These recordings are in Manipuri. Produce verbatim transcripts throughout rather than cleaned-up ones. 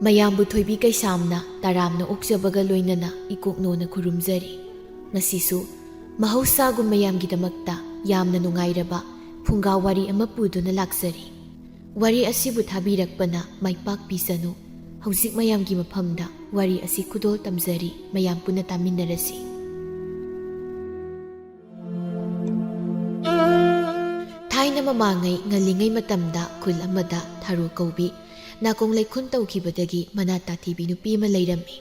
ꯃꯌꯥꯝꯕꯨ ꯊꯣꯏꯕꯤ ꯀꯩꯁꯥꯝꯅ ꯇꯔꯥꯝꯅ ꯑꯣꯛꯆꯕꯒ ꯂꯣꯏꯅꯅ ꯏꯀꯣꯛꯅꯣꯅ ꯈꯨꯔꯨꯝꯖꯔꯤ꯫ ꯉꯁꯤꯁꯨ ꯃꯍꯧꯁꯥꯒꯨꯝ ꯃꯌꯥꯝꯒꯤꯗꯃꯛꯇ ꯌꯥꯝꯅ ꯅꯨꯡꯉꯥꯏꯔꯕ ꯐꯨꯡꯒꯥ ꯋꯥꯔꯤ ꯑꯃ ꯄꯨꯗꯨꯅ ꯂꯥꯛꯆꯔꯤ꯫ ꯋꯥꯔꯤ ꯑꯁꯤꯕꯨ ꯊꯥꯕꯤꯔꯛꯄꯅ ꯃꯥꯏ ꯄꯥꯛꯄꯤꯁꯅꯨ꯫ ꯍꯧꯖꯤꯛ ꯃꯌꯥꯝꯒꯤ ꯃꯐꯝꯗ ꯋꯥꯔꯤ ꯑꯁꯤ ꯈꯨꯗꯣꯜ ꯇꯝꯖꯔꯤ, ꯃꯌꯥꯝ ꯄꯨꯟꯅ ꯇꯥꯃꯤꯟꯅꯔꯁꯤ꯫ ꯊꯥꯏꯅ ꯃꯃꯥꯡꯉꯩ ꯉꯜꯂꯤꯉꯩ ꯃꯇꯝꯗ ꯈꯨꯜ ꯑꯃꯗ ꯊꯔꯣ ꯀꯧꯕꯤ ꯅꯥꯀꯣꯡ ꯂꯩꯈꯨꯟ ꯇꯧꯈꯤꯕꯗꯒꯤ ꯃꯅꯥ ꯇꯥꯊꯤꯕꯤ ꯅꯨꯄꯤ ꯑꯃ ꯂꯩꯔꯝꯃꯤ꯫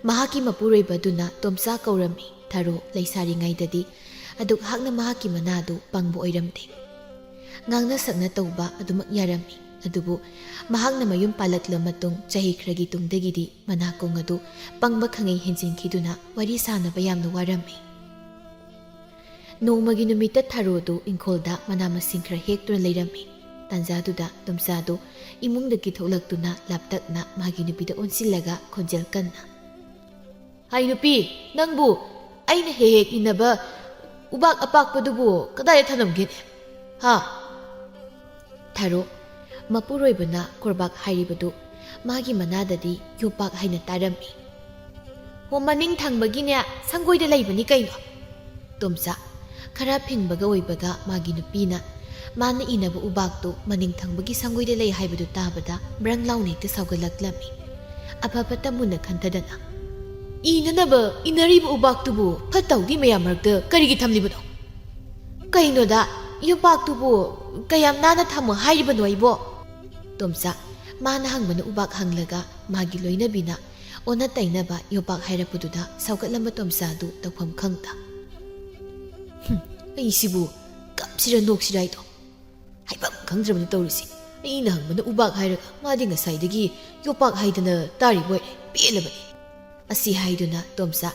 ꯃꯍꯥꯛꯀꯤ ꯃꯄꯨꯔꯣꯏꯕꯗꯨꯅ ꯇꯣꯝꯆꯥ ꯀꯧꯔꯝꯃꯤ꯫ ꯊꯔꯣ ꯂꯩꯁꯥꯔꯤꯉꯩꯗꯗꯤ ꯑꯗꯨꯛ ꯍꯥꯛꯅ ꯃꯍꯥꯛꯀꯤ ꯃꯅꯥꯗꯨ ꯄꯪꯕ ꯑꯣꯏꯔꯝꯗꯦ꯫ ꯉꯥꯡꯅ ꯁꯛꯅ ꯇꯧꯕ ꯑꯗꯨꯃꯛ ꯌꯥꯔꯝꯃꯤ꯫ ꯑꯗꯨꯕꯨ ꯃꯍꯥꯛꯅ ꯃꯌꯨꯝ ꯄꯥꯜꯂꯛꯂ ꯃꯇꯨꯡ ꯆꯍꯤ ꯈꯔꯒꯤ ꯇꯨꯡꯗꯒꯤꯗꯤ ꯃꯅꯥꯀꯣꯡ ꯑꯗꯨ ꯄꯪꯕ ꯈꯪꯍꯩ ꯍꯦꯟꯖꯤꯟꯈꯤꯗꯨꯅ ꯋꯥꯔꯤ ꯁꯥꯅꯕ ꯌꯥꯝꯅ ꯋꯥꯔꯝꯃꯤ꯫ ꯅꯣꯡꯃꯒꯤ ꯅꯨꯃꯤꯠꯇ ꯊꯔꯣꯗꯨ ꯏꯪꯈꯣꯜꯗ ꯃꯅꯥ ꯃꯁꯤꯡ ꯈꯔ ꯍꯦꯛꯇꯨꯅ ꯂꯩꯔꯝꯃꯤ꯫ ꯇꯥꯟꯖꯥꯗꯨꯗ ꯇꯣꯝꯆꯥꯗꯨ ꯏꯃꯨꯡꯗꯒꯤ ꯊꯣꯛꯂꯛꯇꯨꯅ ꯂꯥꯞꯇꯛꯅ ꯃꯥꯒꯤ ꯅꯨꯄꯤꯗ ꯑꯣꯟꯁꯤꯜꯂꯒ ꯈꯣꯟꯖꯦꯜ ꯀꯟꯅ, "ꯍꯥꯏ ꯅꯨꯄꯤ, ꯅꯪꯕꯨ ꯑꯩꯅ ꯍꯦꯛ ꯍꯦꯛ ꯏꯟꯅꯕ ꯎꯕꯥꯛ ꯑꯄꯥꯛꯄꯗꯨꯕꯨ ꯀꯗꯥꯏꯗ ꯊꯅꯝꯒꯦꯅꯦ? ꯍꯥ?" ꯊꯔꯣ, ꯃꯄꯨꯔꯣꯏꯕꯅ ꯀꯣꯔꯕꯥꯛ ꯍꯥꯏꯔꯤꯕꯗꯨ ꯃꯥꯒꯤ ꯃꯅꯥꯗꯗꯤ ꯌꯣꯄꯥꯛ ꯍꯥꯏꯅ ꯇꯥꯔꯝꯃꯤ꯫ "ꯍꯣ, ꯃꯅꯤꯡ ꯊꯪꯕꯒꯤꯅꯦ ꯁꯪꯒꯣꯏꯗ ꯂꯩꯕꯅꯤ ꯀꯩꯅꯣ?" ꯇꯣꯝꯆꯥ, ꯈꯔ ꯐꯤꯡꯕꯒ ꯑꯣꯏꯕꯒ ꯃꯥꯒꯤ ꯅꯨꯄꯤꯅ ꯃꯥꯅ ꯏꯅꯕ ꯎꯕꯥꯛꯇꯨ ꯃꯅꯤꯡ ꯊꯪꯕꯒꯤ ꯁꯪꯒꯣꯏꯗ ꯂꯩ ꯍꯥꯏꯕꯗꯨ ꯇꯥꯕꯗ ꯕ꯭ꯔꯪ ꯂꯥꯎꯅ ꯍꯦꯛꯇ ꯁꯥꯎꯒꯠꯂꯛꯂꯝꯃꯤ꯫ ꯑꯐ ꯐꯠꯇ ꯃꯨꯟꯅ ꯈꯟꯊꯗꯅ, "ꯏꯅꯅꯕ ꯏꯅꯔꯤꯕ ꯎꯕꯥꯛꯇꯨꯕꯨ ꯐꯠꯇ ꯍꯥꯎꯗꯤ ꯃꯌꯥꯝ ꯃꯔꯛꯇ ꯀꯔꯤꯒꯤ ꯊꯝꯂꯤꯕꯅꯣ? ꯀꯩꯅꯣꯗ, ꯌꯣꯄꯥꯛꯇꯨꯕꯨ ꯀꯌꯥꯝ ꯅꯥꯟꯅ ꯊꯝꯃꯣ ꯍꯥꯏꯔꯤꯕꯅꯣ ꯑꯩꯕꯣ?" ꯇꯣꯝꯆꯥ, ꯃꯥꯅ ꯍꯪꯕꯅ ꯎꯕꯥꯛ ꯍꯪꯂꯒ ꯃꯥꯒꯤ ꯂꯣꯏꯅꯕꯤꯅ ꯑꯣꯟꯅ ꯇꯩꯅꯕ ꯌꯣꯄꯥꯛ ꯍꯥꯏꯔꯛꯄꯗꯨꯗ ꯁꯥꯎꯒꯠꯂꯝꯕ ꯇꯣꯝꯆꯥꯗꯨ ꯇꯧꯐꯝ ꯈꯪꯗ, "ꯍꯨꯝ, ꯑꯩꯁꯤꯕꯨ ꯀꯞꯁꯤꯔ ꯅꯣꯛꯁꯤꯔ ꯍꯥꯏꯗꯣ ꯍꯥꯏꯐꯝ ꯈꯪꯗ꯭ꯔꯕꯅꯤ ꯇꯧꯔꯤꯁꯤ꯫ ꯑꯩꯅ ꯍꯪꯕꯅ ꯎꯕꯥꯛ ꯍꯥꯏꯔꯒ ꯃꯥꯗꯤ ꯉꯁꯥꯏꯗꯒꯤ ꯌꯣꯄꯥꯛ ꯍꯥꯏꯗꯅ ꯇꯥꯔꯤꯕ ꯑꯣꯏꯔꯦ꯫ ꯄꯦꯜꯂꯕꯅꯤ!" ꯑꯁꯤ ꯍꯥꯏꯗꯨꯅ ꯇꯣꯝꯆꯥ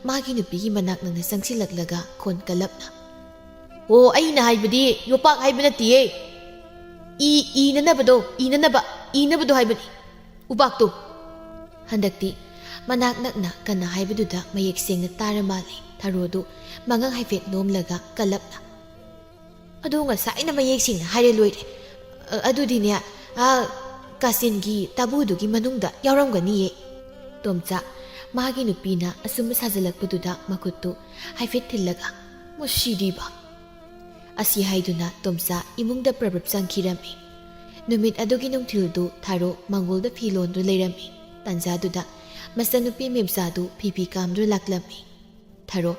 ꯃꯥꯒꯤ ꯅꯨꯄꯤꯒꯤ ꯃꯅꯥꯛ ꯅꯛꯅ ꯆꯪꯁꯤꯜꯂꯛꯂꯒ ꯈꯣꯟ ꯀꯜꯂꯞꯅ, "ꯑꯣ, ꯑꯩꯅ ꯍꯥꯏꯕꯗꯤ ꯌꯣꯄꯥꯛ ꯍꯥꯏꯕ ꯅꯠꯇꯤꯌꯦ꯫ ꯏ, ꯏꯅꯅꯕꯗꯣ, ꯏꯅꯅꯕ, ꯏꯅꯕꯗꯣ ꯍꯥꯏꯕꯅꯤ꯫ ꯎꯕꯥꯛꯇꯣ!" ꯍꯟꯗꯛꯇꯤ ꯃꯅꯥꯛ ꯅꯛꯅ ꯀꯟꯅ ꯍꯥꯏꯕꯗꯨꯗ ꯃꯌꯦꯛ ꯁꯦꯡꯅ ꯇꯥꯔ ꯃꯥꯜꯂꯦ꯫ ꯊꯔꯣꯗꯨ ꯃꯉꯛ ꯍꯥꯏꯐꯦꯠ ꯅꯣꯝꯂꯒ ꯀꯜꯂꯞꯅ, "ꯑꯗꯨ ꯉꯁꯥꯏꯅ ꯃꯌꯦꯛ ꯁꯦꯡꯅ ꯍꯥꯏꯔꯦ ꯂꯣꯏꯔꯦ꯫ ꯑ, ꯑꯗꯨꯗꯤꯅꯦ, ꯑ, ꯀꯥꯆꯤꯟꯒꯤ ꯇꯥꯕꯨꯗꯨꯒꯤ ꯃꯅꯨꯡꯗ ꯌꯥꯎꯔꯝꯒꯅꯤꯌꯦ꯫ ꯇꯣꯝꯆꯥ ꯃꯥꯒꯤ ꯅꯨꯄꯤꯅ ꯑꯆꯨꯝꯕ ꯁꯥꯖꯜꯂꯛꯄꯗꯨꯗ ꯃꯈꯨꯠꯇꯨ ꯍꯥꯏꯐꯦꯠ ꯊꯤꯜꯂꯒ, "ꯃꯁꯤꯗꯤꯕ!" ꯑꯁꯤ ꯍꯥꯏꯗꯨꯅ ꯇꯣꯝꯆꯥ ꯏꯃꯨꯡꯗ ꯄ꯭ꯔꯞ ꯄ꯭ꯔꯞ ꯆꯪꯈꯤꯔꯝꯃꯤ꯫ ꯅꯨꯃꯤꯠ ꯑꯗꯨꯒꯤ ꯅꯨꯡꯊꯤꯜꯗꯨ ꯊꯥꯔꯣ ꯃꯪꯒꯣꯜꯗ ꯐꯤ ꯂꯣꯟꯗꯨ ꯂꯩꯔꯝꯃꯤ꯫ ꯇꯥꯟꯖꯥꯗꯨꯗ ꯃꯆꯟꯅꯨꯄꯤ ꯃꯦꯝꯆꯥꯗꯨ ꯐꯤ ꯐꯤ ꯀꯥꯝꯗꯨꯅ ꯂꯥꯛꯂꯝꯃꯤ꯫ ꯊꯥꯔꯣ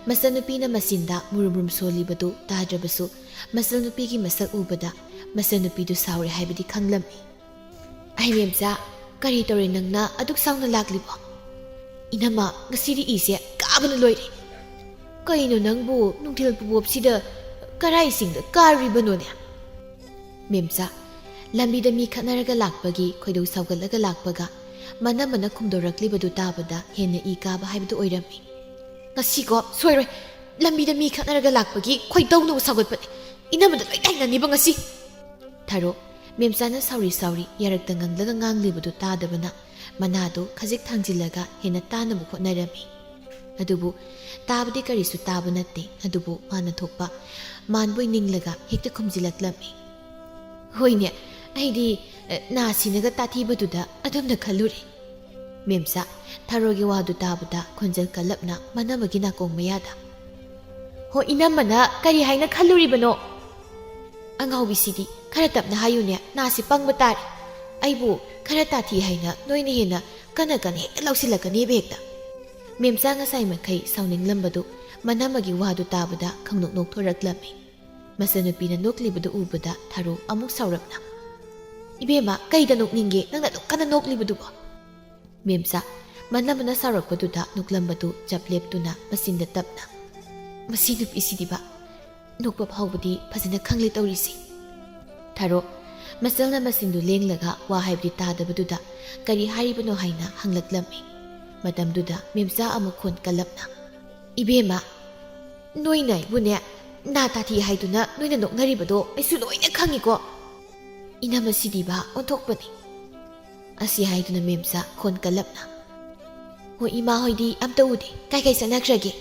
ꯃꯆꯟꯅꯨꯄꯤꯅ ꯃꯆꯤꯟꯗ ꯃꯨꯔꯨꯝ ꯃꯨꯔꯨꯝ ꯁꯣꯜꯂꯤꯕꯗꯨ ꯇꯥꯗ꯭ꯔꯕꯁꯨ, ꯃꯆꯟꯅꯨꯄꯤꯒꯤ ꯃꯁꯛ ꯎꯕꯗ ꯃꯆꯟꯅꯨꯄꯤꯗꯨ ꯁꯥꯎꯔꯦ ꯍꯥꯏꯕꯗꯤ ꯈꯪꯂꯝꯃꯤ꯫ "ꯑꯩ ꯃꯦꯝꯆꯥ, ꯀꯔꯤ ꯇꯧꯔꯦ ꯅꯪꯅ ꯑꯗꯨꯛ ꯁꯥꯎꯅ ꯂꯥꯛꯂꯤꯕꯣ? ꯏꯅꯝꯃ, ꯉꯁꯤꯗꯤ ꯏꯁꯦ ꯀꯥꯕꯅ ꯂꯣꯏꯔꯦ꯫ ꯀꯩꯅꯣ ꯅꯪꯕꯨ ꯅꯨꯡꯊꯤꯜ ꯄꯨꯕꯣꯞꯁꯤꯗ ꯀꯔꯥꯏꯁꯤꯡꯗ ꯀꯥꯔꯨꯔꯤꯕꯅꯣꯅꯦ?" ꯃꯦꯝꯆꯥ, ꯂꯝꯕꯤꯗ ꯃꯤ ꯈꯠꯅꯔꯒ ꯂꯥꯛꯄꯒꯤ ꯈꯣꯏꯗꯧ ꯁꯥꯎꯒꯠꯂꯒ ꯂꯥꯛꯄꯒ ꯃꯅꯝꯃꯅ ꯈꯨꯝꯗꯣꯔꯛꯂꯤꯕꯗꯨ ꯇꯥꯕꯗ ꯍꯦꯟꯅ ꯏ ꯀꯥꯕ ꯍꯥꯏꯕꯗꯨ ꯑꯣꯏꯔꯝꯃꯤ꯫ "ꯉꯁꯤꯀꯣ ꯁꯣꯏꯔꯣꯏ, ꯂꯝꯕꯤꯗ ꯃꯤ ꯈꯠꯅꯔꯒ ꯂꯥꯛꯄꯒꯤ ꯈꯣꯏꯗꯧꯅꯕꯨ ꯁꯥꯎꯒꯠꯄꯅꯦ, ꯏꯅꯝꯃꯗ ꯂꯣꯏ ꯇꯥꯏꯅꯅꯤꯕ ꯉꯁꯤ!" ꯊꯥꯔꯣ ꯃꯦꯝꯆꯥꯅ ꯁꯥꯎꯔꯤ ꯁꯥꯎꯔꯤ ꯌꯥꯔꯛꯇ ꯉꯪꯂꯒ ꯉꯥꯡꯂꯤꯕꯗꯨ ꯇꯥꯗꯕꯅ ꯃꯅꯥꯗꯨ ꯈꯖꯤꯛ ꯊꯥꯡꯖꯤꯜꯂꯒ ꯍꯦꯟꯅ ꯇꯥꯅꯕ ꯍꯣꯠꯅꯔꯝꯃꯤ꯫ ꯑꯗꯨꯕꯨ ꯇꯥꯕꯗꯤ ꯀꯔꯤꯁꯨ ꯇꯥꯕ ꯅꯠꯇꯦ, ꯑꯗꯨꯕꯨ ꯃꯥꯅ ꯊꯣꯛꯄ ꯃꯥꯟꯕꯣꯏ ꯅꯤꯡꯂꯒ ꯍꯦꯛꯇ ꯈꯨꯝꯖꯤꯜꯂꯛꯂꯝꯃꯤ꯫ "ꯍꯣꯏꯅꯦ, ꯑꯩꯗꯤ, ꯑ, ꯅꯥ ꯁꯤꯅꯒ ꯇꯥꯊꯤꯕꯗꯨꯗ ꯑꯗꯨꯝꯅ ꯈꯜꯂꯨꯔꯦ꯫" ꯃꯦꯝꯆꯥ ꯊꯥꯔꯣꯒꯤ ꯋꯥꯗꯨ ꯇꯥꯕꯗ ꯈꯣꯟꯖꯦꯜ ꯀꯜꯂꯞꯅ ꯃꯅꯝꯃꯒꯤ ꯅꯥꯀꯣꯡ ꯃꯌꯥꯗ, "ꯍꯣ, ꯏꯅꯝꯃꯅ ꯀꯔꯤ ꯍꯥꯏꯅ ꯈꯜꯂꯨꯔꯤꯕꯅꯣ? ꯑꯉꯥꯎꯕꯤꯁꯤꯗꯤ, ꯈꯔ ꯇꯞꯅ ꯍꯥꯏꯌꯨꯅꯦ, ꯅꯥꯁꯤ ꯄꯪꯕ ꯇꯥꯔꯦ꯫ ꯑꯩꯕꯨ ꯈꯔ ꯇꯥꯊꯤ ꯍꯥꯏꯅ ꯅꯣꯏꯅ ꯍꯦꯟꯅ ꯀꯟꯅ ꯀꯟꯅ ꯍꯦꯛꯇ ꯂꯥꯎꯁꯤꯜꯂꯛꯀꯅꯦꯕ ꯍꯦꯛꯇ꯫" ꯃꯦꯝꯆꯥ ꯉꯁꯥꯏ ꯃꯈꯩ ꯁꯥꯎꯅꯤꯡꯂꯝꯕꯗꯨ ꯃꯅꯝꯃꯒꯤ ꯋꯥꯗꯨ ꯇꯥꯕꯗ ꯈꯪꯅꯣꯛ ꯅꯣꯛꯊꯣꯔꯛꯂꯝꯃꯤ꯫ ꯃꯆꯟꯅꯨꯄꯤꯅ ꯅꯣꯛꯂꯤꯕꯗꯨ ꯎꯕꯗ ꯊꯥꯔꯣ ꯑꯃꯨꯛ ꯁꯥꯎꯔꯞꯅ, "ꯏꯕꯦꯝꯃ, ꯀꯩꯗ ꯅꯣꯛꯅꯤꯡꯒꯦ ꯅꯪꯅ ꯑꯗꯨꯛ ꯀꯟꯅ ꯅꯣꯛꯂꯤꯕꯗꯨꯕꯣ?" ꯃꯦꯝꯆꯥ ꯃꯅꯝꯃꯅ ꯁꯥꯎꯔꯛꯄꯗꯨꯗ ꯅꯣꯛꯂꯝꯕꯗꯨ ꯆꯞ ꯂꯦꯞꯇꯨꯅ ꯃꯆꯤꯟꯗ ꯇꯞꯅ, "ꯃꯁꯤ ꯅꯨꯄꯤꯁꯤꯗꯤꯕ, ꯅꯣꯛꯄ ꯐꯥꯎꯕꯗꯤ ꯐꯖꯅ ꯈꯪꯂꯦ ꯇꯧꯔꯤꯁꯤ꯫" ꯊꯥꯔꯣ ꯃꯆꯜꯅ ꯃꯆꯤꯟꯗꯨ ꯂꯦꯡꯂꯒ ꯋꯥ ꯍꯥꯏꯕꯗꯤ ꯇꯥꯗꯕꯗꯨꯗ ꯀꯔꯤ ꯍꯥꯏꯔꯤꯕꯅꯣ ꯍꯥꯏꯅ ꯍꯪꯂꯛꯂꯝꯃꯤ꯫ ꯃꯇꯝꯗꯨꯗ ꯃꯦꯝꯆꯥ ꯑꯃꯨꯛ ꯈꯣꯟ ꯀꯜꯂꯞꯅ, "ꯏꯕꯦꯝꯃ, ꯅꯣꯏꯅ ꯑꯩꯕꯨꯅꯦ ꯅꯥ ꯇꯥꯊꯤ ꯍꯥꯏꯗꯨꯅ ꯅꯣꯏꯅ ꯅꯣꯛꯅꯔꯤꯕꯗꯣ ꯑꯩꯁꯨ ꯂꯣꯏꯅ ꯈꯪꯉꯤꯀꯣ꯫ ꯏꯅꯝꯃꯁꯤꯗꯤꯕ ꯑꯣꯟꯊꯣꯛꯄꯅꯤ꯫" ꯑꯁꯤ ꯍꯥꯏꯗꯨꯅ ꯃꯦꯝꯆꯥ ꯈꯣꯟ ꯀꯜꯂꯞꯅ, "ꯍꯣꯏ, ꯏꯃꯥ ꯍꯣꯏꯗꯤ ꯑꯝꯇ ꯎꯗꯦ, ꯀꯥꯏ ꯀꯥꯏ ꯆꯠꯅꯈ꯭ꯔꯒꯦ?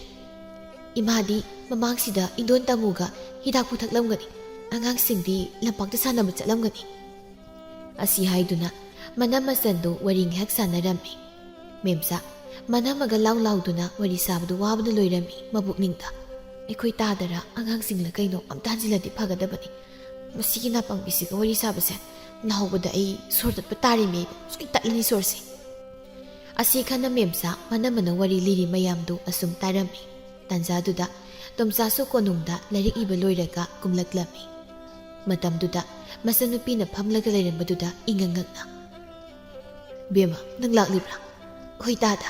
ꯏꯃꯥꯗꯤ ꯃꯃꯥꯡꯁꯤꯗ ꯏꯟꯗꯣꯟ ꯇꯥꯃꯨꯒ ꯍꯤꯗꯥꯛ ꯄꯨꯊꯛꯂꯝꯒꯅꯤ, ꯑꯉꯥꯡꯁꯤꯡꯗꯤ ꯂꯝꯄꯥꯛꯇ ꯁꯥꯟꯅꯕ ꯆꯠꯂꯝꯒꯅꯤ꯫" ꯑꯁꯤ ꯍꯥꯏꯗꯨꯅ ꯃꯅꯝ ꯃꯆꯟꯗꯨ ꯋꯥꯔꯤ ꯉꯥꯏꯍꯥꯛ ꯁꯥꯟꯅꯔꯝꯃꯤ꯫ ꯃꯦꯝꯆꯥ, ꯃꯅꯝꯃꯒ ꯂꯥꯎ ꯂꯥꯎꯗꯨꯅ ꯋꯥꯔꯤ ꯁꯥꯕꯗꯨ ꯋꯥꯕꯅ ꯂꯣꯏꯔꯝꯃꯤ ꯃꯕꯨꯛꯅꯤꯡꯗ꯫ ꯑꯩꯈꯣꯏ ꯇꯥꯗꯔ ꯑꯉꯥꯡꯁꯤꯡꯂ ꯀꯩꯅꯣ ꯑꯝꯇ ꯍꯟꯖꯤꯜꯂꯗꯤ ꯐꯒꯗꯕꯅꯤ꯫ ꯃꯁꯤꯒꯤ ꯅꯥꯄꯪꯕꯤꯁꯤꯒ ꯋꯥꯔꯤ ꯁꯥꯕꯁꯦ ꯂꯥꯎꯕꯗ ꯑꯩ ꯁꯣꯔ ꯇꯠꯄ ꯇꯥꯔꯤꯃꯤ, ꯁꯨꯡꯇꯠ ꯇꯠꯂꯅꯤ ꯁꯣꯔꯁꯦ꯫ ꯑꯁꯤ ꯈꯟꯅ ꯃꯦꯝꯆꯥ ꯃꯅꯝꯃꯅ ꯋꯥꯔꯤ ꯂꯤꯔꯤ ꯃꯌꯥꯝꯗꯨ ꯑꯁꯨꯝ ꯇꯥꯔꯝꯃꯤ꯫ ꯇꯥꯟꯖꯥꯗꯨꯗ ꯇꯣꯝꯆꯥꯁꯨ ꯀꯣꯅꯨꯡꯗ ꯂꯥꯏꯔꯤꯛ ꯏꯕ ꯂꯣꯏꯔꯒ ꯀꯨꯝꯂꯛꯂꯝꯃꯤ꯫ ꯃꯇꯝꯗꯨꯗ ꯃꯆꯟꯅꯨꯄꯤꯅ ꯐꯝꯂꯒ ꯂꯩꯔꯝꯕꯗꯨꯗ ꯏꯉꯛ ꯉꯛꯅ, "ꯕꯦꯝꯃ, ꯅꯪ ꯂꯥꯛꯂꯤꯕ꯭ꯔꯥ? ꯍꯣꯏ ꯇꯥꯗ꯫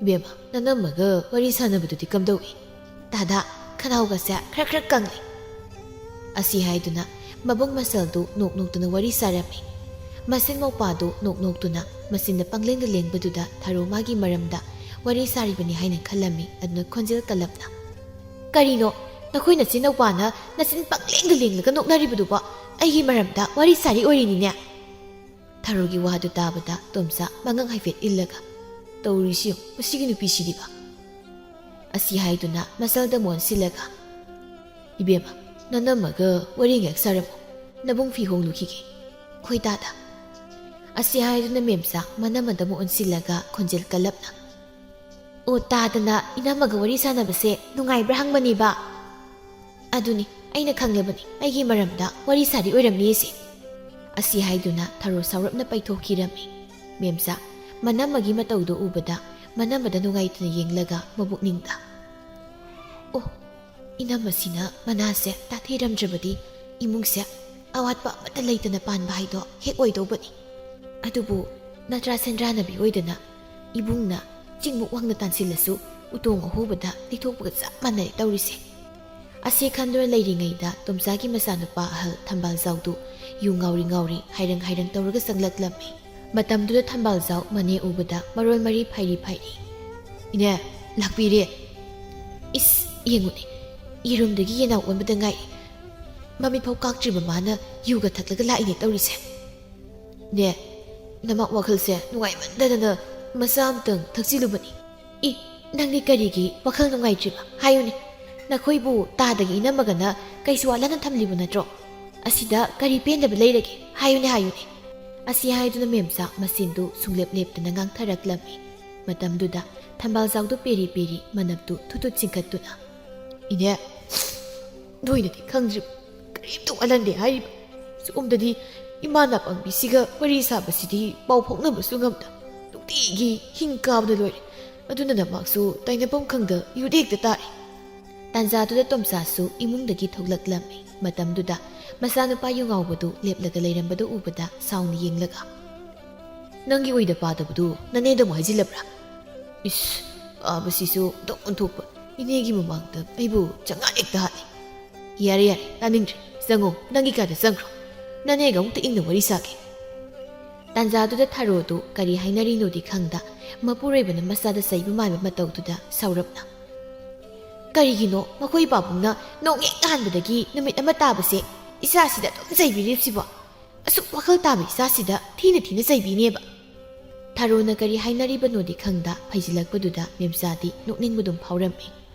ꯕꯦꯝꯃ, ꯅꯅꯝꯃꯒ ꯋꯥꯔꯤ ꯁꯥꯟꯅꯕꯗꯨꯗꯤ ꯀꯝꯗꯧꯏ? ꯇꯥꯗ, ꯈꯅꯥꯎꯒꯁꯦ ꯈꯔ ꯈꯔ ꯀꯪꯂꯦ꯫" ꯑꯁꯤ ꯍꯥꯏꯗꯨꯅ ꯃꯕꯨꯡ ꯃꯆꯜꯗꯨ ꯅꯣꯛ ꯅꯣꯛꯇꯨꯅ ꯋꯥꯔꯤ ꯁꯥꯔꯝꯃꯤ꯫ ꯃꯆꯤꯟ ꯃꯧꯄꯥꯗꯨ ꯅꯣꯛ ꯅꯣꯛꯇꯨꯅ ꯃꯆꯤꯟꯗ ꯄꯪꯂꯦꯡꯗ ꯂꯦꯡꯕꯗꯨꯗ ꯊꯔꯣ ꯃꯥꯒꯤ ꯃꯔꯝꯗ ꯋꯥꯔꯤ ꯁꯥꯔꯤꯕꯅꯤ ꯍꯥꯏꯅ ꯈꯜꯂꯝꯃꯤ꯫ ꯑꯗꯨꯅ ꯈꯣꯟꯖꯦꯜ ꯀꯜꯂꯞꯅ, "ꯀꯔꯤꯅꯣ? ꯅꯈꯣꯏ ꯅꯆꯤꯟ ꯅꯧꯄꯥꯅ ꯅꯆꯤꯟ ꯄꯪꯂꯦꯡꯗ ꯂꯦꯡꯂꯒ ꯅꯣꯛꯅꯔꯤꯕꯗꯨꯕꯣ? ꯑꯩꯒꯤ ꯃꯔꯝꯗ ꯋꯥꯔꯤ ꯁꯥꯔꯤ ꯑꯣꯏꯔꯤꯅꯤꯅꯦ?" ꯊꯔꯣꯒꯤ ꯋꯥꯗꯨ ꯇꯥꯕꯗ ꯇꯣꯝꯆꯥ ꯃꯉꯛ ꯍꯥꯏꯐꯦꯠ ꯏꯜꯂꯒ, "ꯇꯧꯔꯤꯁꯤ ꯌꯦꯡꯉꯨ, ꯃꯁꯤꯒꯤ ꯅꯨꯄꯤꯁꯤꯗꯤꯕ꯫" ꯑꯁꯤ ꯍꯥꯏꯗꯨꯅ ꯃꯆꯜꯗ ꯃꯣꯟꯁꯤꯜꯂꯒ, "ꯏꯕꯦꯝꯃ, ꯅꯅꯝꯃꯒ ꯋꯥꯔꯤ ꯉꯥꯏꯍꯥꯛ ꯁꯥꯔꯝꯃꯨ, ꯅꯕꯨꯡ ꯐꯤ ꯍꯣꯡꯂꯨꯈꯤꯒꯦ꯫ ꯈꯣꯏ ꯇꯥꯗ꯫" ꯑꯁꯤ ꯍꯥꯏꯗꯨꯅ ꯃꯦꯝꯆꯥ ꯃꯅꯝꯃꯗ ꯃꯣꯟꯁꯤꯜꯂꯒ ꯈꯣꯟꯖꯦꯜ ꯀꯜꯂꯞꯅ, "ꯑꯣ, ꯇꯥꯗꯅ ꯏꯅꯝꯃꯒ ꯋꯥꯔꯤ ꯁꯥꯟꯅꯕꯁꯦ ꯅꯨꯡꯉꯥꯏꯕ꯭ꯔꯥ ꯍꯪꯕꯅꯤꯕ꯫" "ꯑꯗꯨꯅꯤ, ꯑꯩꯅ ꯈꯪꯂꯕꯅꯤ, ꯑꯩꯒꯤ ꯃꯔꯝꯗ ꯋꯥꯔꯤ ꯁꯥꯔꯤ ꯑꯣꯏꯔꯝꯅꯤꯁꯦ꯫" ꯑꯁꯤ ꯍꯥꯏꯗꯨꯅ ꯊꯔꯣ ꯁꯥꯎꯔꯞꯅ ꯄꯩꯊꯣꯛꯈꯤꯔꯝꯃꯤ꯫ ꯃꯦꯝꯆꯥ ꯃꯅꯝꯃꯒꯤ ꯃꯇꯧꯗꯨ ꯎꯕꯗ ꯃꯅꯝꯃꯗ ꯅꯨꯡꯉꯥꯏꯇꯅ ꯌꯦꯡꯂꯒ ꯃꯕꯨꯛꯅꯤꯡꯗ, "ꯑꯣ, ꯏꯅꯝꯃꯁꯤꯅ ꯃꯅꯥꯁꯦ ꯇꯥꯊꯤꯔꯝꯗ꯭ꯔꯕꯗꯤ ꯏꯃꯨꯡꯁꯦ ꯑꯋꯥꯠꯄ ꯑꯃꯠꯇ ꯂꯩꯇꯅ ꯄꯥꯟꯕ ꯍꯥꯏꯗꯣ ꯍꯦꯛ ꯑꯣꯏꯗꯧꯕꯅꯤ꯫ ꯑꯗꯨꯕꯨ ꯅꯠꯇ꯭ꯔꯥ ꯁꯦꯟꯗ꯭ꯔꯥꯅꯕꯤ ꯑꯣꯏꯗꯅ ꯏꯕꯨꯡꯅ ꯆꯤꯡꯃꯨꯛ ꯋꯥꯡꯅ ꯇꯥꯟꯁꯤꯜꯂꯁꯨ ꯎꯇꯣꯡ ꯑꯍꯨꯕꯗ ꯂꯤꯊꯣꯛꯄꯒ ꯆꯞ ꯃꯥꯟꯅꯔꯦ ꯇꯧꯔꯤꯁꯦ꯫" ꯑꯁꯤ ꯈꯟꯗꯨꯅ ꯂꯩꯔꯤꯉꯩꯗ ꯇꯣꯝꯆꯥꯒꯤ ꯃꯆꯥꯅꯨꯄꯥ ꯑꯍꯜ ꯊꯝꯕꯥꯜꯖꯥꯎꯗꯨ ꯌꯨ ꯉꯥꯎꯔꯤ ꯉꯥꯎꯔꯤ ꯍꯥꯏꯔꯪ ꯍꯥꯏꯔꯪ ꯇꯧꯔꯒ ꯆꯪꯂꯛꯂꯝꯃꯤ꯫ ꯃꯇꯝꯗꯨꯗ ꯊꯝꯕꯥꯜꯖꯥꯎ ꯃꯅꯦ ꯎꯕꯗ ꯃꯔꯣꯜ ꯃꯔꯤ ꯐꯥꯏꯔꯤ ꯐꯥꯏꯔꯤ, "ꯏꯅꯦ, ꯂꯥꯛꯄꯤꯔꯦ꯫ ꯏꯁ, ꯌꯦꯡꯉꯨꯅꯦ, ꯌꯦꯔꯨꯝꯗꯒꯤ ꯌꯦꯅꯥꯎ ꯑꯣꯟꯕꯗ ꯉꯥꯏꯔꯤ꯫ ꯃꯃꯤꯠꯐꯥꯎ ꯀꯥꯛꯇ꯭ꯔꯤꯕ ꯃꯥꯅ ꯌꯨꯒ ꯊꯛꯂꯒ ꯂꯥꯛꯏꯅꯦ ꯇꯧꯔꯤꯁꯦ꯫ ꯅꯦ, ꯅꯃꯥ ꯋꯥꯈꯜꯁꯦ ꯅꯨꯡꯉꯥꯏꯃꯟꯗꯗꯅ ꯃꯆꯥ ꯑꯃꯇꯪ ꯊꯛꯆꯤꯜꯂꯨꯕꯅꯤ꯫" "ꯏ, ꯅꯪꯗꯤ ꯀꯔꯤꯒꯤ ꯋꯥꯈꯜ ꯅꯨꯡꯉꯥꯏꯇ꯭ꯔꯤꯕ? ꯍꯥꯏꯌꯨꯅꯦ꯫ ꯅꯈꯣꯏꯕꯨ ꯇꯥꯗꯒꯤ ꯏꯅꯝꯃꯒꯅ ꯀꯩꯁꯨ ꯋꯥꯠꯂꯅ ꯊꯝꯂꯤꯕ ꯅꯠꯇ꯭ꯔꯣ? "ꯑꯁꯤꯗ ꯀꯔꯤ ꯄꯦꯟꯗꯕ ꯂꯩꯔꯒꯦ? ꯍꯥꯏꯌꯨꯅꯦ, ꯍꯥꯏꯌꯨꯅꯦ!" ꯑꯁꯤ ꯍꯥꯏꯗꯨꯅ ꯃꯦꯝꯆꯥ ꯃꯆꯤꯟꯗꯨ ꯁꯨꯡꯂꯦꯞ ꯂꯦꯞꯇꯅ ꯉꯥꯡꯊꯔꯛꯂꯝꯃꯤ꯫ ꯃꯇꯝꯗꯨꯗ ꯊꯝꯕꯥꯜꯖꯥꯎꯗꯨ ꯄꯦꯔꯤ ꯄꯦꯔꯤ ꯃꯅꯞꯇꯨ ꯊꯨꯠ ꯊꯨꯠ ꯆꯤꯡꯈꯠꯇꯨꯅ, "ꯏꯅꯦ, ꯅꯣꯏꯅꯗꯤ ꯈꯪꯗ꯭ꯔꯤꯕ, ꯀꯔꯤꯝꯇ ꯋꯥꯠꯍꯟꯗꯦ ꯍꯥꯏꯔꯤꯕ꯫ ꯁꯣꯝꯗꯗꯤ ꯏꯃꯥ ꯅꯥꯄꯪꯕꯤꯁꯤꯒ ꯋꯥꯔꯤ ꯁꯥꯕꯁꯤꯗꯤ ꯄꯥꯎ ꯐꯥꯎꯅꯕꯁꯨ ꯉꯝꯗ ꯅꯨꯡꯇꯤꯒꯤ ꯍꯤꯡ ꯀꯥꯕꯅ ꯂꯣꯏꯔꯦ꯫ ꯑꯗꯨꯅ ꯅꯃꯥꯛꯁꯨ ꯇꯥꯏꯅꯐꯝ ꯈꯪꯗ ꯌꯨꯗ ꯍꯦꯛꯇ ꯇꯥꯔꯦ꯫" ꯇꯥꯟꯖꯥꯗꯨꯗ ꯇꯣꯝꯆꯥꯁꯨ ꯏꯃꯨꯡꯗꯒꯤ ꯊꯣꯛꯂꯛꯂꯝꯃꯤ꯫ ꯃꯇꯝꯗꯨꯗ ꯃꯆꯥꯅꯨꯄꯥ ꯌꯨ ꯉꯥꯎꯕꯗꯨ ꯂꯦꯞꯂꯒ ꯂꯩꯔꯝꯕꯗꯨ ꯎꯕꯗ ꯁꯥꯎꯅ ꯌꯦꯡꯂꯒ, "ꯅꯪꯒꯤ ꯑꯣꯏꯗ ꯄꯥꯗꯕꯗꯨ ꯅꯅꯦꯗ ꯑꯃꯨꯛ ꯍꯥꯏꯖꯤꯜꯂꯕ꯭ꯔꯥ? ꯏꯁ, ꯄꯥꯕꯁꯤꯁꯨ ꯑꯣꯟꯊꯣꯛ ꯑꯣꯟꯊꯣꯛꯄ, ꯏꯅꯦꯒꯤ ꯃꯃꯥꯡꯗ ꯑꯩꯕꯨ ꯆꯉꯥꯛ ꯍꯦꯛꯇ ꯍꯥꯠꯂꯤ꯫ ꯌꯥꯔꯦ, ꯌꯥꯔꯦ, ꯇꯥꯅꯤꯡꯗ꯭ꯔꯦ꯫ ꯆꯪꯉꯣ, ꯅꯪꯒꯤ ꯀꯥꯗ ꯆꯪꯈ꯭ꯔꯣ꯫ ꯅꯅꯦꯒ ꯑꯃꯨꯛꯇ ꯏꯪꯅ ꯋꯥꯔꯤ ꯁꯥꯒꯦ꯫" ꯇꯥꯟꯖꯥꯗꯨꯗ ꯊꯥꯔꯣꯗꯨ ꯀꯔꯤ ꯍꯥꯏꯅꯔꯤꯅꯣꯗꯤ ꯈꯪꯗ, ꯃꯄꯨꯔꯣꯏꯕꯅ ꯃꯆꯥꯗ ꯆꯩꯕ ꯃꯥꯟꯕ ꯃꯇꯧꯗꯨꯗ ꯁꯥꯎꯔꯞꯅ, "ꯀꯔꯤꯒꯤꯅꯣ ꯃꯈꯣꯏ ꯄꯥꯕꯨꯡꯅ ꯅꯣꯡ ꯍꯦꯛ ꯉꯥꯟꯕꯗꯒꯤ ꯅꯨꯃꯤꯠ ꯑꯃ ꯇꯥꯕꯁꯦ ꯏꯆꯥꯁꯤꯗ ꯑꯗꯨꯝ ꯆꯩꯕꯤꯔꯤꯕꯁꯤꯕꯣ? ꯑꯁꯨꯛ ꯋꯥꯈꯜ ꯇꯥꯕ ꯏꯆꯥꯁꯤꯗ ꯊꯤꯅ ꯊꯤꯅ ꯆꯩꯕꯤꯅꯦꯕ?" ꯊꯥꯔꯣꯅ ꯀꯔꯤ ꯍꯥꯏꯅꯔꯤꯕꯅꯣꯗꯤ ꯈꯪꯗ ꯐꯩꯖꯤꯜꯂꯛꯄꯗꯨꯗ ꯃꯦꯝꯆꯥꯗꯤ ꯅꯣꯛꯅꯤꯡꯕꯗꯨꯝ ꯐꯥꯎꯔꯝꯃꯤ꯫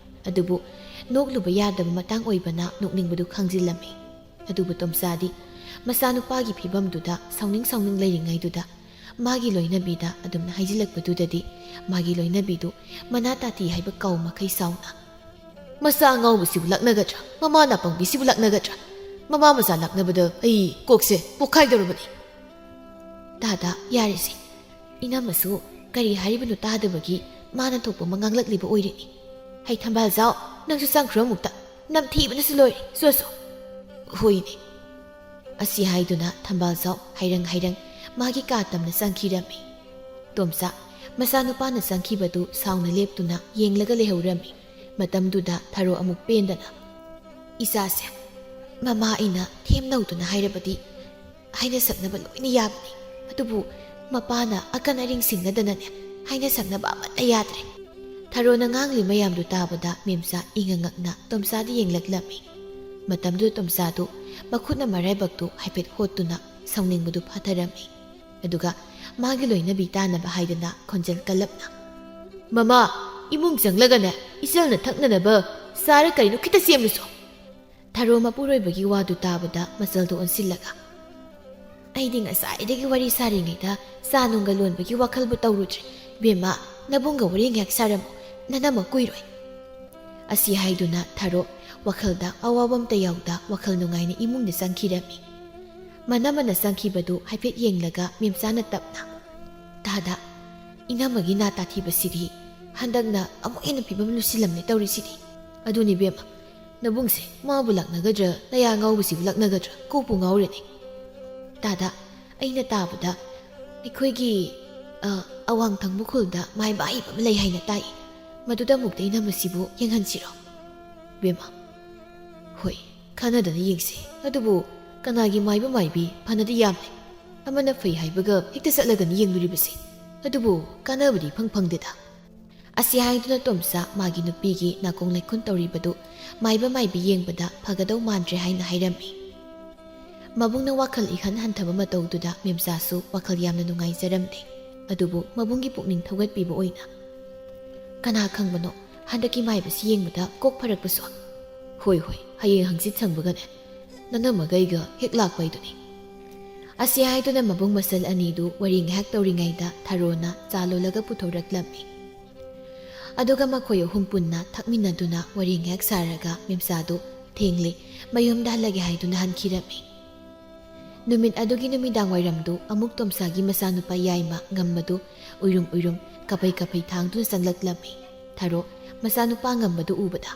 ꯑꯗꯨꯕꯨ ꯅꯣꯛꯂꯨꯕ ꯌꯥꯗꯕ ꯃꯇꯥꯡ ꯑꯣꯏꯕꯅ ꯅꯣꯛꯅꯤꯡꯕꯗꯨ ꯈꯥꯡꯖꯤꯜꯂꯝꯃꯤ꯫ ꯑꯗꯨꯕꯨ ꯇꯣꯝꯆꯥꯗꯤ ꯃꯆꯥꯅꯨꯄꯥꯒꯤ ꯐꯤꯕꯝꯗꯨꯗ ꯁꯥꯎꯅꯤꯡ ꯁꯥꯎꯅꯤꯡ ꯂꯩꯔꯤꯉꯩꯗꯨꯗ ꯃꯥꯒꯤ ꯂꯣꯏꯅꯕꯤꯗ ꯑꯗꯨꯝꯅ ꯍꯥꯏꯖꯤꯜꯂꯛꯄꯗꯨꯗꯗꯤ ꯃꯥꯒꯤ ꯂꯣꯏꯅꯕꯤꯗꯨ ꯃꯅꯥ ꯇꯥꯇꯤ ꯍꯥꯏꯕ ꯀꯥꯎ ꯃꯈꯩ ꯁꯥꯎꯅ, "ꯃꯆꯥ ꯑꯉꯥꯎꯕꯁꯤꯕꯨ ꯂꯛꯅꯒꯗ꯭ꯔꯥ? ꯃꯃꯥ ꯅꯥꯄꯪꯕꯤꯁꯤꯕꯨ ꯂꯛꯅꯒꯗ꯭ꯔꯥ? ꯃꯃꯥ ꯃꯆꯥ ꯂꯛꯅꯕꯗ ꯑꯩ ꯀꯣꯛꯁꯦ ꯄꯣꯛꯈꯥꯏꯗꯧꯔꯕꯅꯤ꯫" "ꯇꯥꯗ, ꯌꯥꯔꯦꯁꯦ꯫ ꯏꯅꯝꯃꯁꯨ ꯀꯔꯤ ꯍꯥꯏꯔꯤꯕꯅꯣ ꯇꯥꯗꯕꯒꯤ ꯃꯥꯅ ꯊꯣꯛꯄ ꯑꯃ ꯉꯥꯡꯂꯛꯂꯤꯕ ꯑꯣꯏꯔꯤꯅꯤ꯫ ꯍꯩ ꯊꯝꯕꯥꯜꯖꯥꯎ, ꯅꯪꯁꯨ ꯆꯪꯈ꯭ꯔꯣ ꯑꯃꯨꯛꯇ꯫ ꯅꯝꯊꯤꯕꯅꯁꯨ ꯂꯣꯏꯔꯦ, ꯁꯣ ꯁꯣ꯫" "ꯍꯣꯏꯅꯦ꯫" ꯑꯁꯤ ꯍꯥꯏꯗꯨꯅ ꯊꯝꯕꯥꯜꯖꯥꯎ ꯍꯥꯏꯔꯪ ꯍꯥꯏꯔꯪ ꯃꯥꯒꯤ ꯀꯥ ꯇꯝꯅ ꯆꯪꯈꯤꯔꯝꯃꯤ꯫ ꯇꯣꯝꯆꯥ ꯃꯆꯥꯅꯨꯄꯥꯅ ꯆꯪꯈꯤꯕꯗꯨ ꯁꯥꯎꯅ ꯂꯦꯞꯇꯨꯅ ꯌꯦꯡꯂꯒ ꯂꯩꯍꯧꯔꯝꯃꯤ꯫ ꯃꯇꯝꯗꯨꯗ ꯊꯔꯣ ꯑꯃꯨꯛ ꯄꯦꯟꯗꯅ, "ꯏꯆꯥꯁꯦ ꯃꯃꯥ ꯑꯩꯅ ꯊꯦꯝꯅꯧꯗꯨꯅ ꯍꯥꯏꯔꯕꯗꯤ ꯍꯥꯏꯅ ꯁꯛꯅꯕ ꯂꯣꯏꯅ ꯌꯥꯕꯅꯤ꯫ ꯑꯗꯨꯕꯨ ꯃꯄꯥꯅ ꯑꯀꯟ ꯑꯔꯤꯡ ꯁꯤꯡꯅꯗꯅꯅꯦ ꯍꯥꯏꯅ ꯁꯛꯅꯕ ꯑꯃꯠꯇ ꯌꯥꯗ꯭ꯔꯦ꯫" ꯊꯔꯣꯅ ꯉꯥꯡꯂꯤ ꯃꯌꯥꯝꯗꯨ ꯇꯥꯕꯗ ꯃꯦꯝꯆꯥ ꯏꯉꯛ ꯉꯛꯅ ꯇꯣꯝꯆꯥꯗ ꯌꯦꯡꯂꯛꯂꯝꯃꯤ꯫ ꯃꯇꯝꯗꯨꯗ ꯇꯣꯝꯆꯥꯗꯨ ꯃꯈꯨꯠꯅ ꯃꯔꯥꯏꯕꯛꯇꯨ ꯍꯥꯏꯐꯦꯠ ꯍꯣꯠꯇꯨꯅ ꯁꯥꯎꯅꯤꯡꯕꯗꯨ ꯐꯥꯊꯔꯝꯃꯤ꯫ ꯑꯗꯨꯒ ꯃꯥꯒꯤ ꯂꯣꯏꯅꯕꯤ ꯇꯥꯅꯕ ꯍꯥꯏꯗꯅ ꯈꯣꯟꯖꯦꯜ ꯀꯜꯂꯞꯅ, "ꯃꯃꯥ, ꯏꯃꯨꯡ ꯆꯪꯂꯒꯅꯦ ꯏꯆꯜꯅ ꯊꯛꯅꯅꯕ ꯆꯥꯔ ꯀꯔꯤꯅꯣ ꯈꯤꯇ ꯁꯦꯝꯂꯨꯁꯣ꯫" ꯊꯔꯣ ꯃꯄꯨꯔꯣꯏꯕꯒꯤ ꯋꯥꯗꯨ ꯇꯥꯕꯗ ꯃꯆꯜꯗꯨ ꯑꯣꯟꯁꯤꯜꯂꯒ, "ꯑꯩꯗꯤ ꯉꯁꯥꯏꯗꯒꯤ ꯋꯥꯔꯤ ꯁꯥꯔꯤꯉꯩꯗ ꯆꯥ ꯅꯨꯡꯒ ꯂꯣꯟꯕꯒꯤ ꯋꯥꯈꯜꯕꯨ ꯇꯧꯔꯨꯗ꯭ꯔꯦ꯫ ꯕꯦꯝꯃ, ꯅꯕꯨꯡꯒ ꯋꯥꯔꯤ ꯉꯥꯏꯍꯥꯛ ꯁꯥꯔꯝꯃꯨ, ꯅꯅꯝꯃ ꯀꯨꯏꯔꯣꯏ"꯫ ꯑꯁꯤ ꯍꯥꯏꯗꯨꯅ ꯊꯔꯣ ꯋꯥꯈꯜꯗ ꯑꯋꯥꯕ ꯑꯝꯇ ꯌꯥꯎꯗ ꯋꯥꯈꯜ ꯅꯨꯡꯉꯥꯏꯅ ꯏꯃꯨꯡꯗ ꯆꯪꯈꯤꯔꯝꯃꯤ꯫ ꯃꯅꯝꯃꯅ ꯆꯪꯈꯤꯕꯗꯨ ꯍꯥꯏꯐꯦꯠ ꯌꯦꯡꯂꯒ ꯃꯦꯝꯆꯥꯅ ꯇꯞꯅ, "ꯇꯥꯗ, ꯏꯅꯝꯃꯒꯤ ꯅꯥ ꯇꯥꯊꯤꯕꯁꯤꯗꯤ ꯍꯟꯗꯛꯅ ꯑꯃꯨꯛ ꯍꯦꯟꯅ ꯐꯤꯕꯝ ꯂꯨꯁꯤꯜꯂꯝꯃꯦ ꯇꯧꯔꯤꯁꯤꯗꯤ꯫ ꯑꯗꯨꯅꯤ ꯕꯦꯝꯃ, ꯅꯕꯨꯡꯁꯦ ꯃꯥꯕꯨ ꯂꯥꯛꯅꯒꯗ꯭ꯔꯥ, ꯅꯌꯥ ꯉꯥꯎꯕꯁꯤꯕꯨ ꯂꯥꯛꯅꯒꯗ꯭ꯔꯥ, ꯀꯣꯛꯄꯨ ꯉꯥꯎꯔꯦꯅꯦ꯫ ꯇꯥꯗ, ꯑꯩꯅ ꯇꯥꯕꯗ ꯑꯩꯈꯣꯏꯒꯤ, ꯑ, ꯑꯋꯥꯡ ꯊꯪꯕ ꯈꯨꯜꯗ ꯃꯥꯏꯕ ꯑꯍꯩꯕ ꯑꯃ ꯂꯩ ꯍꯥꯏꯅ ꯇꯥꯏ꯫ ꯃꯗꯨꯗ ꯑꯃꯨꯛꯇ ꯏꯅꯝꯃꯁꯤꯕꯨ ꯌꯦꯡꯍꯟꯁꯤꯔꯣ?" ꯕꯦꯝꯃ, "ꯍꯣꯏ, ꯈꯟꯅꯗꯅ ꯌꯦꯡꯁꯤ꯫ ꯑꯗꯨꯕꯨ ꯀꯅꯥꯒꯤ ꯃꯥꯏꯕ ꯃꯥꯏꯕꯤ ꯐꯅꯗꯤ ꯌꯥꯝꯂꯦ꯫ ꯑꯃꯅ ꯐꯩ ꯍꯥꯏꯕꯒ ꯍꯦꯛꯇ ꯆꯠꯂꯒꯅꯤ ꯌꯦꯡꯂꯨꯔꯤꯕꯁꯦ꯫ ꯑꯗꯨꯕꯨ ꯀꯥꯟꯅꯕꯗꯤ ꯏꯐꯪ ꯐꯪꯗꯦꯗ"꯫ ꯑꯁꯤ ꯍꯥꯏꯗꯨꯅ ꯇꯣꯝꯆꯥ ꯃꯥꯒꯤ ꯅꯨꯄꯤꯒꯤ ꯅꯥꯀꯣꯡ ꯂꯩꯈꯨꯟ ꯇꯧꯔꯤꯕꯗꯨ ꯃꯥꯏꯕ ꯃꯥꯏꯕꯤ ꯌꯦꯡꯕꯗ ꯐꯒꯗꯧ ꯃꯥꯟꯗ꯭ꯔꯦ ꯍꯥꯏꯅ ꯍꯥꯏꯔꯝꯃꯤ꯫ ꯃꯕꯨꯡꯅ ꯋꯥꯈꯜ ꯏꯍꯟ ꯍꯟꯊꯕ ꯃꯇꯧꯗꯨꯗ ꯃꯦꯝꯆꯥꯁꯨ ꯋꯥꯈꯜ ꯌꯥꯝꯅ ꯅꯨꯡꯉꯥꯏꯖꯔꯝꯗꯦ꯫ ꯑꯗꯨꯕꯨ ꯃꯕꯨꯡꯒꯤ ꯄꯨꯛꯅꯤꯡ ꯊꯧꯒꯠꯄꯤꯕ ꯑꯣꯏꯅ, "ꯀꯅꯥ ꯈꯪꯕꯅꯣ, ꯍꯟꯗꯛꯀꯤ ꯃꯥꯏꯕꯁꯤ ꯌꯦꯡꯕꯗ ꯀꯣꯛ ꯐꯔꯛꯄꯁꯨ꯫ ꯍꯣꯏ, ꯍꯣꯏ, ꯍꯌꯦꯡ ꯍꯪꯆꯤꯠ ꯁꯪꯕꯒꯅꯦ, ꯅꯅꯝꯃꯒ ꯑꯩꯒ ꯍꯦꯛ ꯂꯥꯛꯄ ꯍꯥꯏꯗꯨꯅꯤ"꯫ ꯑꯁꯤ ꯍꯥꯏꯗꯨꯅ ꯃꯕꯨꯡ ꯃꯆꯜ ꯑꯅꯤꯗꯨ ꯋꯥꯔꯤ ꯉꯥꯏꯍꯥꯛ ꯇꯧꯔꯤꯉꯩꯗ ꯊꯔꯣꯅ ꯆꯥ ꯂꯣꯜꯂꯒ ꯄꯨꯊꯣꯔꯛꯂꯝꯃꯤ꯫ ꯑꯗꯨꯒ ꯃꯈꯣꯏ ꯑꯍꯨꯝ ꯄꯨꯟꯅ ꯊꯛꯃꯤꯟꯅꯗꯨꯅ ꯋꯥꯔꯤ ꯉꯥꯏꯍꯥꯛ ꯁꯥꯔꯒ ꯃꯦꯝꯆꯥꯗꯨ ꯊꯦꯡꯂꯦ, ꯃꯌꯨꯝꯗ ꯍꯜꯂꯒꯦ ꯍꯥꯏꯗꯨꯅ ꯍꯟꯈꯤꯔꯝꯃꯤ꯫ ꯅꯨꯃꯤꯠ ꯑꯗꯨꯒꯤ ꯅꯨꯃꯤꯗꯥꯡ ꯋꯥꯏꯔꯝꯗꯨ ꯑꯃꯨꯛ ꯇꯣꯝꯆꯥꯒꯤ ꯃꯆꯥꯅꯨꯄꯥ ꯌꯥꯏꯃ ꯉꯝꯕꯗꯨ ꯎꯏꯔꯨꯝ ꯎꯏꯔꯨꯝ ꯀꯥꯐꯩ ꯀꯥꯐꯩ ꯊꯥꯡꯗꯨꯅ ꯆꯪꯂꯛꯂꯝꯃꯤ꯫ ꯊꯔꯣ ꯃꯆꯥꯅꯨꯄꯥ ꯉꯝꯕꯗꯨ ꯎꯕꯗ,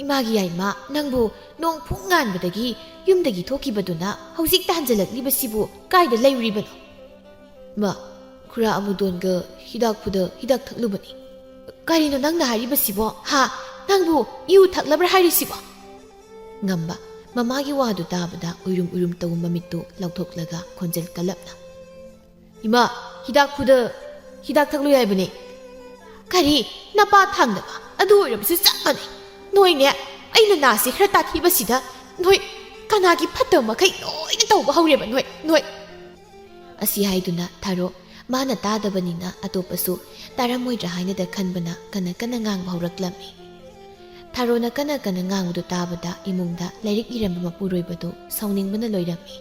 "ꯏꯃꯥꯒꯤ ꯌꯥꯏꯃ, ꯅꯪꯕꯨ ꯅꯣꯡ ꯐꯨꯡ ꯉꯥꯟꯕꯗꯒꯤ ꯌꯨꯝꯗꯒꯤ ꯊꯣꯛꯈꯤꯕꯗꯨꯅ ꯍꯧꯖꯤꯛꯇ ꯍꯟꯖꯤꯜꯂꯛꯂꯤꯕꯁꯤꯕꯨ ꯀꯥꯏꯗ ꯂꯩꯔꯨꯔꯤꯕꯅꯣ?" "ꯃꯥ, ꯈꯨꯔꯥ ꯑꯃꯨꯗꯣꯟꯒ ꯍꯤꯗꯥꯛ ꯐꯨꯗ ꯍꯤꯗꯥꯛ ꯊꯛꯂꯨꯕꯅꯤ"꯫ "ꯀꯔꯤꯅꯣ ꯅꯪꯅ ꯍꯥꯏꯔꯤꯕꯁꯤꯕꯣ? ꯍꯥ? ꯅꯪꯕꯨ ꯌꯨ ꯊꯛꯂꯕ꯭ꯔꯥ ꯍꯥꯏꯔꯤꯁꯤꯕꯣ?" ꯉꯝꯕ ꯃꯃꯥꯒꯤ ꯋꯥꯗꯨ ꯇꯥꯕꯗ ꯎꯏꯔꯨꯝ ꯎꯏꯔꯨꯝ ꯇꯧꯕ ꯃꯃꯤꯠꯇꯨ ꯂꯥꯎꯊꯣꯛꯂꯒ ꯈꯣꯟꯖꯦꯜ ꯀꯜꯂꯞꯅ, "ꯏꯃꯥ, ꯍꯤꯗꯥꯛ ꯐꯨꯗ ꯍꯤꯗꯥꯛ ꯊꯛꯂꯨꯏ ꯍꯥꯏꯕꯅꯤ"꯫ "ꯀꯔꯤ? ꯅꯄꯥ ꯊꯥꯡꯗꯕ? ꯑꯗꯨ ꯑꯣꯏꯔꯕꯁꯨ ꯆꯞ ꯃꯥꯟꯅꯩ꯫ ꯅꯣꯏꯅꯦ, ꯑꯩꯅ ꯅꯥꯁꯦ ꯈꯔ ꯇꯥꯊꯤꯕꯁꯤꯗ ꯅꯣꯏ ꯀꯅꯥꯒꯤ ꯐꯠꯇꯕ ꯃꯈꯩ ꯂꯣꯏꯅ ꯇꯧꯕ ꯍꯧꯔꯦꯕ ꯅꯣꯏ, ꯅꯣꯏ"꯫ ꯑꯁꯤ ꯍꯥꯏꯗꯨꯅ ꯊꯔꯣ ꯃꯥꯅ ꯇꯥꯗꯕꯅꯤꯅ ꯑꯇꯣꯞꯄꯁꯨ ꯇꯥꯔꯝꯃꯣꯏꯗ꯭ꯔꯥ ꯍꯥꯏꯅꯗ ꯈꯟꯕꯅ ꯀꯟꯅ ꯀꯟꯅ ꯉꯥꯡꯕ ꯍꯧꯔꯛꯂꯝꯃꯤ꯫ ꯊꯥꯔꯣꯅ ꯀꯟꯅ ꯀꯟꯅ ꯉꯥꯡꯕꯗꯨ ꯇꯥꯕꯗ ꯏꯃꯨꯡꯗ ꯂꯥꯏꯔꯤꯛ ꯏꯔꯝꯕ ꯃꯄꯨꯔꯣꯏꯕꯗꯨ ꯁꯥꯎꯅꯤꯡꯕꯅ ꯂꯣꯏꯔꯝꯃꯤ꯫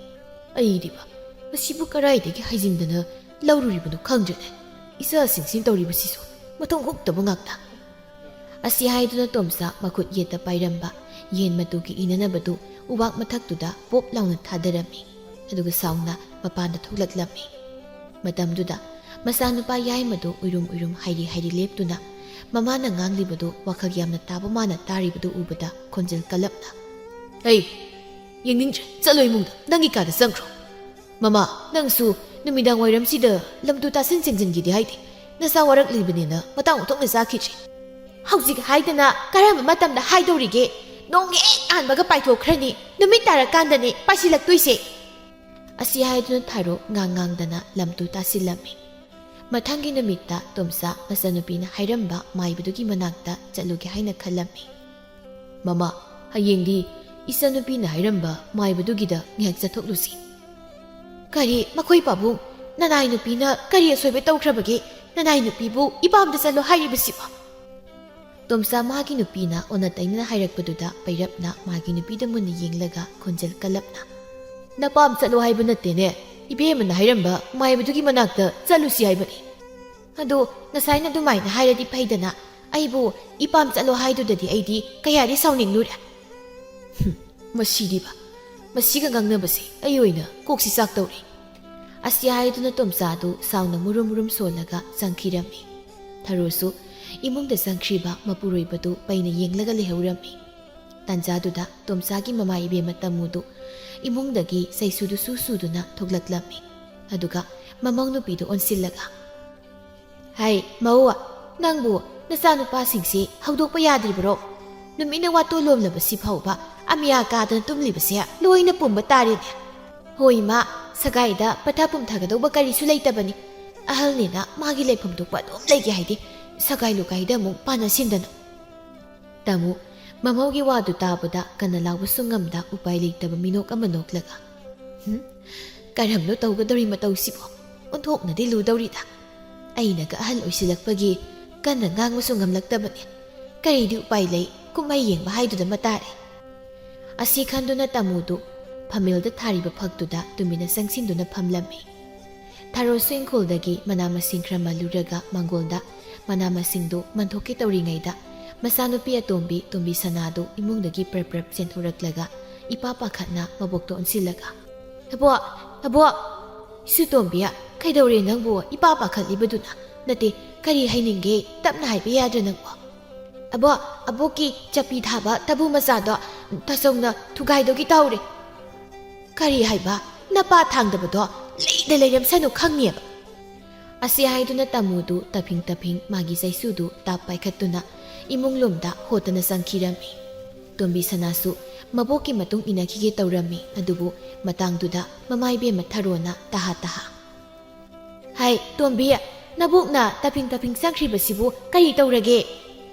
"ꯑꯩꯗꯤꯕ, ꯃꯁꯤꯕꯨ ꯀꯗꯥꯏꯗꯒꯤ ꯍꯩꯖꯤꯟꯗꯅ ꯂꯧꯔꯨꯔꯤꯕꯅꯣ ꯈꯪꯗ꯭ꯔꯦꯅꯦ꯫ ꯏꯆꯥꯁꯤꯡꯁꯤꯅ ꯇꯧꯔꯤꯕꯁꯤꯁꯨ ꯃꯊꯣꯡ ꯍꯨꯛꯇꯕ ꯉꯥꯛꯇ"꯫ ꯑꯁꯤ ꯍꯥꯏꯗꯨꯅ ꯇꯣꯝꯆꯥ ꯃꯈꯨꯠ ꯌꯦꯠꯇ ꯄꯥꯏꯔꯝꯕ ꯌꯦꯟ ꯃꯇꯨꯒꯤ ꯏꯅꯅꯕꯗꯨ ꯎꯕꯥꯛ ꯃꯊꯛꯇꯨꯗ ꯄꯣꯞ ꯂꯥꯎꯅ ꯊꯥꯗꯔꯝꯃꯤ꯫ ꯑꯗꯨꯒ ꯁꯥꯎꯅ ꯃꯄꯥꯟꯗ ꯊꯣꯛꯂꯛꯂꯝꯃꯤ꯫ ꯃꯇꯝꯗꯨꯗ ꯃꯆꯥꯅꯨꯄꯥ ꯌꯥꯏꯃꯗꯨ ꯎꯏꯔꯨꯝ ꯎꯏꯔꯨꯝ ꯍꯥꯏꯔꯤ ꯍꯥꯏꯔꯤ ꯂꯦꯞꯇꯨꯅ ꯃꯃꯥꯅ ꯉꯥꯡꯂꯤꯕꯗꯨ ꯋꯥꯈꯜ ꯌꯥꯝꯅ ꯇꯥꯕ ꯃꯥꯅ ꯇꯥꯔꯤꯕꯗꯨ ꯎꯕꯗ ꯈꯣꯟꯖꯦꯜ ꯀꯜꯂꯞꯅ, "ꯑꯩ ꯌꯦꯡꯅꯤꯡꯗ꯭ꯔꯦ, ꯆꯠꯂꯣ ꯏꯃꯨꯡꯗ, ꯅꯪꯒꯤ ꯀꯥꯗ ꯆꯪꯈ꯭ꯔꯣ꯫ ꯃꯃꯥ, ꯅꯪꯁꯨ ꯅꯨꯃꯤꯗꯥꯡ ꯋꯥꯏꯔꯝꯁꯤꯗ ꯂꯝꯇꯨ ꯇꯥꯁꯤꯟ ꯆꯦꯡꯁꯤꯟꯒꯤꯗꯤ ꯍꯥꯏꯗꯦ, ꯅꯆꯥ ꯋꯥꯔꯛꯂꯤꯕꯅꯤꯅ ꯃꯇꯥꯡ ꯑꯣꯟꯊꯣꯛꯅ ꯆꯥꯈꯤꯗ꯭ꯔꯦ꯫ ꯍꯧꯖꯤꯛ ꯍꯥꯏꯗꯅ ꯀꯔꯝꯕ ꯃꯇꯝꯗ ꯍꯥꯏꯗꯧꯔꯤꯒꯦ? ꯅꯣꯡ ꯍꯦꯛ ꯍꯥꯟꯕꯒ ꯄꯥꯏꯊꯣꯛꯈ꯭ꯔꯅꯤ, ꯅꯨꯃꯤꯠ ꯇꯥꯔꯀꯥꯟꯗꯅꯦ ꯄꯥꯏꯁꯤꯜꯂꯛꯇꯣꯏꯁꯦ"꯫ ꯑꯁꯤ ꯍꯥꯏꯗꯨꯅ ꯊꯥꯔꯣ ꯉꯥꯡ ꯉꯥꯡꯗꯅ ꯂꯝꯇꯨ ꯇꯥꯁꯤꯜꯂꯝꯃꯤ꯫ ꯃꯊꯪꯒꯤ ꯅꯨꯃꯤꯠꯇ ꯇꯣꯝꯆꯥ ꯃꯆꯥꯅꯨꯄꯤꯅ ꯍꯥꯏꯔꯝꯕ ꯃꯥꯏꯕꯗꯨꯒꯤ ꯃꯅꯥꯛꯇ ꯆꯠꯂꯨꯒꯦ ꯍꯥꯏꯅ ꯈꯜꯂꯝꯃꯤ꯫ "ꯃꯃꯥ, ꯍꯌꯦꯡꯗꯤ ꯏꯆꯥꯅꯨꯄꯤꯅ ꯍꯥꯏꯔꯝꯕ ꯃꯥꯏꯕꯗꯨꯒꯤꯗ ꯉꯥꯏꯍꯥꯛ ꯆꯠꯊꯣꯛꯂꯨꯁꯤ"꯫ "ꯀꯔꯤ, ꯃꯈꯣꯏ ꯄꯥꯕꯨꯡ, ꯅꯅꯥꯏ ꯅꯨꯄꯤꯅ ꯀꯔꯤ ꯑꯁꯣꯏꯕ ꯇꯧꯈ꯭ꯔꯕꯒꯦ? ꯅꯅꯥꯏ ꯅꯨꯄꯤꯕꯨ ꯏꯄꯥꯝꯗ ꯆꯠꯂꯣ ꯍꯥꯏꯔꯤꯕꯁꯤꯕꯣ?" ꯇꯣꯝꯆꯥ ꯃꯥꯒꯤ ꯅꯨꯄꯤꯅ ꯑꯣꯟꯅ ꯇꯩꯅꯅ ꯍꯥꯏꯔꯛꯄꯗꯨꯗ ꯄꯩꯔꯞꯅ ꯃꯥꯒꯤ ꯅꯨꯄꯤꯗ ꯃꯨꯟꯅ ꯌꯦꯡꯂꯒ ꯈꯣꯟꯖꯦꯜ ꯀꯜꯂꯞꯅ, "ꯅꯄꯥꯝ ꯆꯠꯂꯣ ꯍꯥꯏꯕ ꯅꯠꯇꯦꯅꯦ, ꯏꯕꯦꯝꯃꯅ ꯍꯥꯏꯔꯝꯕ ꯃꯥꯏꯕꯗꯨꯒꯤ ꯃꯅꯥꯛꯇ ꯆꯠꯂꯨꯁꯤ ꯍꯥꯏꯕꯅꯤ꯫ ꯑꯗꯣ ꯉꯁꯥꯏꯅ ꯑꯗꯨꯃꯥꯏꯅ ꯍꯥꯏꯔꯗꯤ ꯐꯩꯗꯅ, ꯑꯩꯕꯨ ꯏꯄꯥꯝ ꯆꯠꯂꯣ ꯍꯥꯏꯗꯨꯗꯗꯤ ꯑꯩꯗꯤ ꯀꯌꯥꯗꯤ ꯁꯥꯎꯅꯤꯡꯂꯨꯔꯦ"꯫ "ꯍꯨꯝ, ꯃꯁꯤꯗꯤꯕ, ꯃꯁꯤꯒ ꯉꯥꯡꯅꯕꯁꯦ ꯑꯩ ꯑꯣꯏꯅ ꯀꯣꯛꯁꯤ ꯆꯥꯛꯇꯧꯔꯦ"꯫ ꯑꯁꯤ ꯍꯥꯏꯗꯨꯅ ꯇꯣꯝꯆꯥꯗꯨ ꯁꯥꯎꯅ ꯃꯨꯔꯨꯝ ꯃꯨꯔꯨꯝ ꯁꯣꯜꯂꯒ ꯆꯪꯈꯤꯔꯝꯃꯤ꯫ ꯊꯔꯣꯁꯨ ꯏꯃꯨꯡꯗ ꯆꯪꯈ꯭ꯔꯤꯕ ꯃꯄꯨꯔꯣꯏꯕꯗꯨ ꯄꯩꯅ ꯌꯦꯡꯂꯒ ꯂꯩꯍꯧꯔꯝꯃꯤ꯫ ꯇꯥꯟꯖꯥꯗꯨꯗ ꯇꯣꯝꯆꯥꯒꯤ ꯃꯃꯥ ꯏꯕꯦꯝꯃ ꯇꯝꯃꯨꯗꯨ ꯏꯃꯨꯡꯗꯒꯤ ꯆꯩꯁꯨꯗꯨ ꯁꯨ ꯁꯨꯗꯨꯅ ꯊꯣꯛꯂꯛꯂꯝꯃꯤ꯫ ꯑꯗꯨꯒ ꯃꯃꯧ ꯅꯨꯄꯤꯗꯨ ꯑꯣꯟꯁꯤꯜꯂꯒ, "ꯍꯥꯏ, ꯃꯧ, ꯅꯪꯕꯨ ꯅꯆꯥꯅꯨꯄꯥꯁꯤꯡꯁꯤ ꯍꯧꯗꯣꯛꯄ ꯌꯥꯗ꯭ꯔꯤꯕꯔꯣ? ꯅꯨꯃꯤꯠꯅ ꯋꯥꯇꯣ ꯂꯣꯝꯂꯕꯁꯤ ꯐꯥꯎꯕ ꯑꯃꯤꯌꯥ ꯀꯥꯗꯅ ꯇꯨꯝꯂꯤꯕꯁꯦ ꯂꯣꯏꯅ ꯄꯨꯝꯕ ꯇꯥꯔꯦꯅꯦ꯫ ꯍꯣꯏ, ꯏꯃꯥ, ꯁꯒꯥꯏꯗ ꯄꯊꯥ ꯄꯨꯝꯊꯒꯗꯧꯕ ꯀꯔꯤꯁꯨ ꯂꯩꯇꯕꯅꯤ꯫ ꯑꯍꯜꯅꯤꯅ ꯃꯥꯒꯤ ꯂꯩꯐꯝ ꯊꯣꯛꯄ ꯑꯗꯨꯝ ꯂꯩꯒꯦ ꯍꯥꯏꯗꯦ꯫ ꯁꯒꯥꯏ ꯂꯨꯒꯥꯏꯗ ꯑꯃꯨꯛ ꯄꯥꯟꯅꯁꯤꯟꯗꯅ"꯫ ꯇꯥꯃꯨ ꯃꯃꯧꯒꯤ ꯋꯥꯗꯨ ꯇꯥꯕꯗ ꯀꯟꯅ ꯂꯥꯎꯕꯁꯨ ꯉꯝꯗ ꯎꯄꯥꯏ ꯂꯩꯇꯕ ꯃꯤꯅꯣꯛ ꯑꯃ ꯅꯣꯛꯂꯒ, "ꯍꯨꯝ, ꯀꯔꯝꯅꯣ ꯇꯧꯒꯗꯧꯔꯤ ꯃꯇꯧꯁꯤꯕꯣ? ꯑꯣꯟꯊꯣꯛꯅꯗꯤ ꯂꯨꯗꯧꯔꯤꯗ꯫ ꯑꯩꯅꯒ ꯑꯍꯜ ꯑꯣꯏꯁꯤꯜꯂꯛꯄꯒꯤ ꯀꯟꯅ ꯉꯥꯡꯕꯁꯨ ꯉꯝꯂꯛꯇꯕꯅꯤ꯫ ꯀꯔꯤꯗꯤ ꯎꯄꯥꯏ ꯂꯩ?" ꯀꯨꯝꯍꯩ ꯌꯦꯡꯕ ꯍꯥꯏꯗꯨꯗ ꯃꯇꯥꯔꯦ꯫ ꯑꯁꯤ ꯈꯟꯗꯨꯅ ꯇꯥꯃꯨꯗꯨ ꯐꯝꯃꯦꯜꯗ ꯊꯥꯔꯤꯕ ꯐꯛꯇꯨꯗ ꯇꯨꯃꯤꯟꯅ ꯆꯪꯁꯤꯟꯗꯨꯅ ꯐꯝꯂꯝꯃꯤ꯫ ꯊꯔꯣꯁꯨ ꯏꯪꯈꯣꯜꯗꯒꯤ ꯃꯅꯥ ꯃꯁꯤꯡ ꯈꯔ ꯃꯜꯂꯨꯔꯒ ꯃꯥꯡꯒꯣꯜꯗ ꯃꯅꯥ ꯃꯁꯤꯡꯗꯨ ꯃꯟꯊꯣꯛꯀꯦ ꯇꯧꯔꯤꯉꯩꯗ ꯃꯆꯥꯅꯨꯄꯤ ꯑꯇꯣꯝꯕꯤ ꯇꯣꯝꯕꯤ ꯁꯅꯥꯗꯨ ꯏꯃꯨꯡꯗꯒꯤ ꯄ꯭ꯔꯞ ꯄ꯭ꯔꯞ ꯆꯦꯟꯊꯣꯔꯛꯂꯒ ꯏꯄꯥ ꯄꯥꯈꯠꯅ ꯃꯕꯣꯛꯇ ꯑꯣꯟꯁꯤꯜꯂꯒ, "ꯑꯕꯣꯛ, ꯑꯕꯣꯛ!" "ꯏꯁꯨ ꯇꯣꯝꯕꯤ, ꯀꯩꯗꯧꯔꯦ ꯅꯪꯕꯨ ꯏꯄꯥ ꯄꯥꯈꯠꯂꯤꯕꯗꯨꯅ? ꯅꯠꯇꯦ, ꯀꯔꯤ ꯍꯥꯏꯅꯤꯡꯒꯦ? ꯇꯞꯅ ꯍꯥꯏꯕ ꯌꯥꯗ꯭ꯔ ꯅꯪꯕꯨ?" "ꯑꯕꯣꯛ, ꯑꯕꯣꯛꯀꯤ ꯆꯞꯄꯤ ꯊꯥꯕ ꯇꯥꯕꯨ ꯃꯆꯥꯗꯣ ꯇꯥꯆꯧꯅ ꯊꯨꯒꯥꯏꯗꯧꯒꯤ ꯇꯧꯔꯦ꯫" "ꯀꯔꯤ ꯍꯥꯏꯕ? ꯅꯄꯥ ꯊꯥꯡꯗꯕꯗꯣ ꯂꯩꯗ ꯂꯩꯔꯝꯁꯅꯨ ꯈꯪꯉꯦꯕ꯫" ꯑꯁꯤ ꯍꯥꯏꯗꯨꯅ ꯇꯥꯃꯨꯗꯨ ꯇꯞꯐꯤꯡ ꯇꯞꯐꯤꯡ ꯃꯥꯒꯤ ꯆꯩꯁꯨꯗꯨ ꯇꯥꯞ ꯄꯥꯏꯈꯠꯇꯨꯅ ꯏꯃꯨꯡ ꯂꯣꯝꯗ ꯍꯣꯠꯇꯅ ꯆꯪꯈꯤꯔꯝꯃꯤ꯫ ꯇꯣꯝꯕꯤ ꯁꯅꯥꯁꯨ ꯃꯕꯣꯛꯀꯤ ꯃꯇꯨꯡ ꯏꯟꯅꯈꯤꯒꯦ ꯇꯧꯔꯝꯃꯤ, ꯑꯗꯨꯕꯨ ꯃꯇꯥꯡꯗꯨꯗ ꯃꯃꯥ ꯏꯕꯦꯝꯃ ꯊꯔꯣꯅ ꯇꯍꯥ ꯇꯍꯥ, "ꯍꯥꯏ, ꯇꯣꯝꯕꯤ, ꯅꯕꯣꯛꯅ ꯇꯞꯐꯤꯡ ꯇꯞꯐꯤꯡ ꯆꯪꯈ꯭ꯔꯤꯕꯁꯤꯕꯨ ꯀꯔꯤ ꯇꯧꯔꯒꯦ?"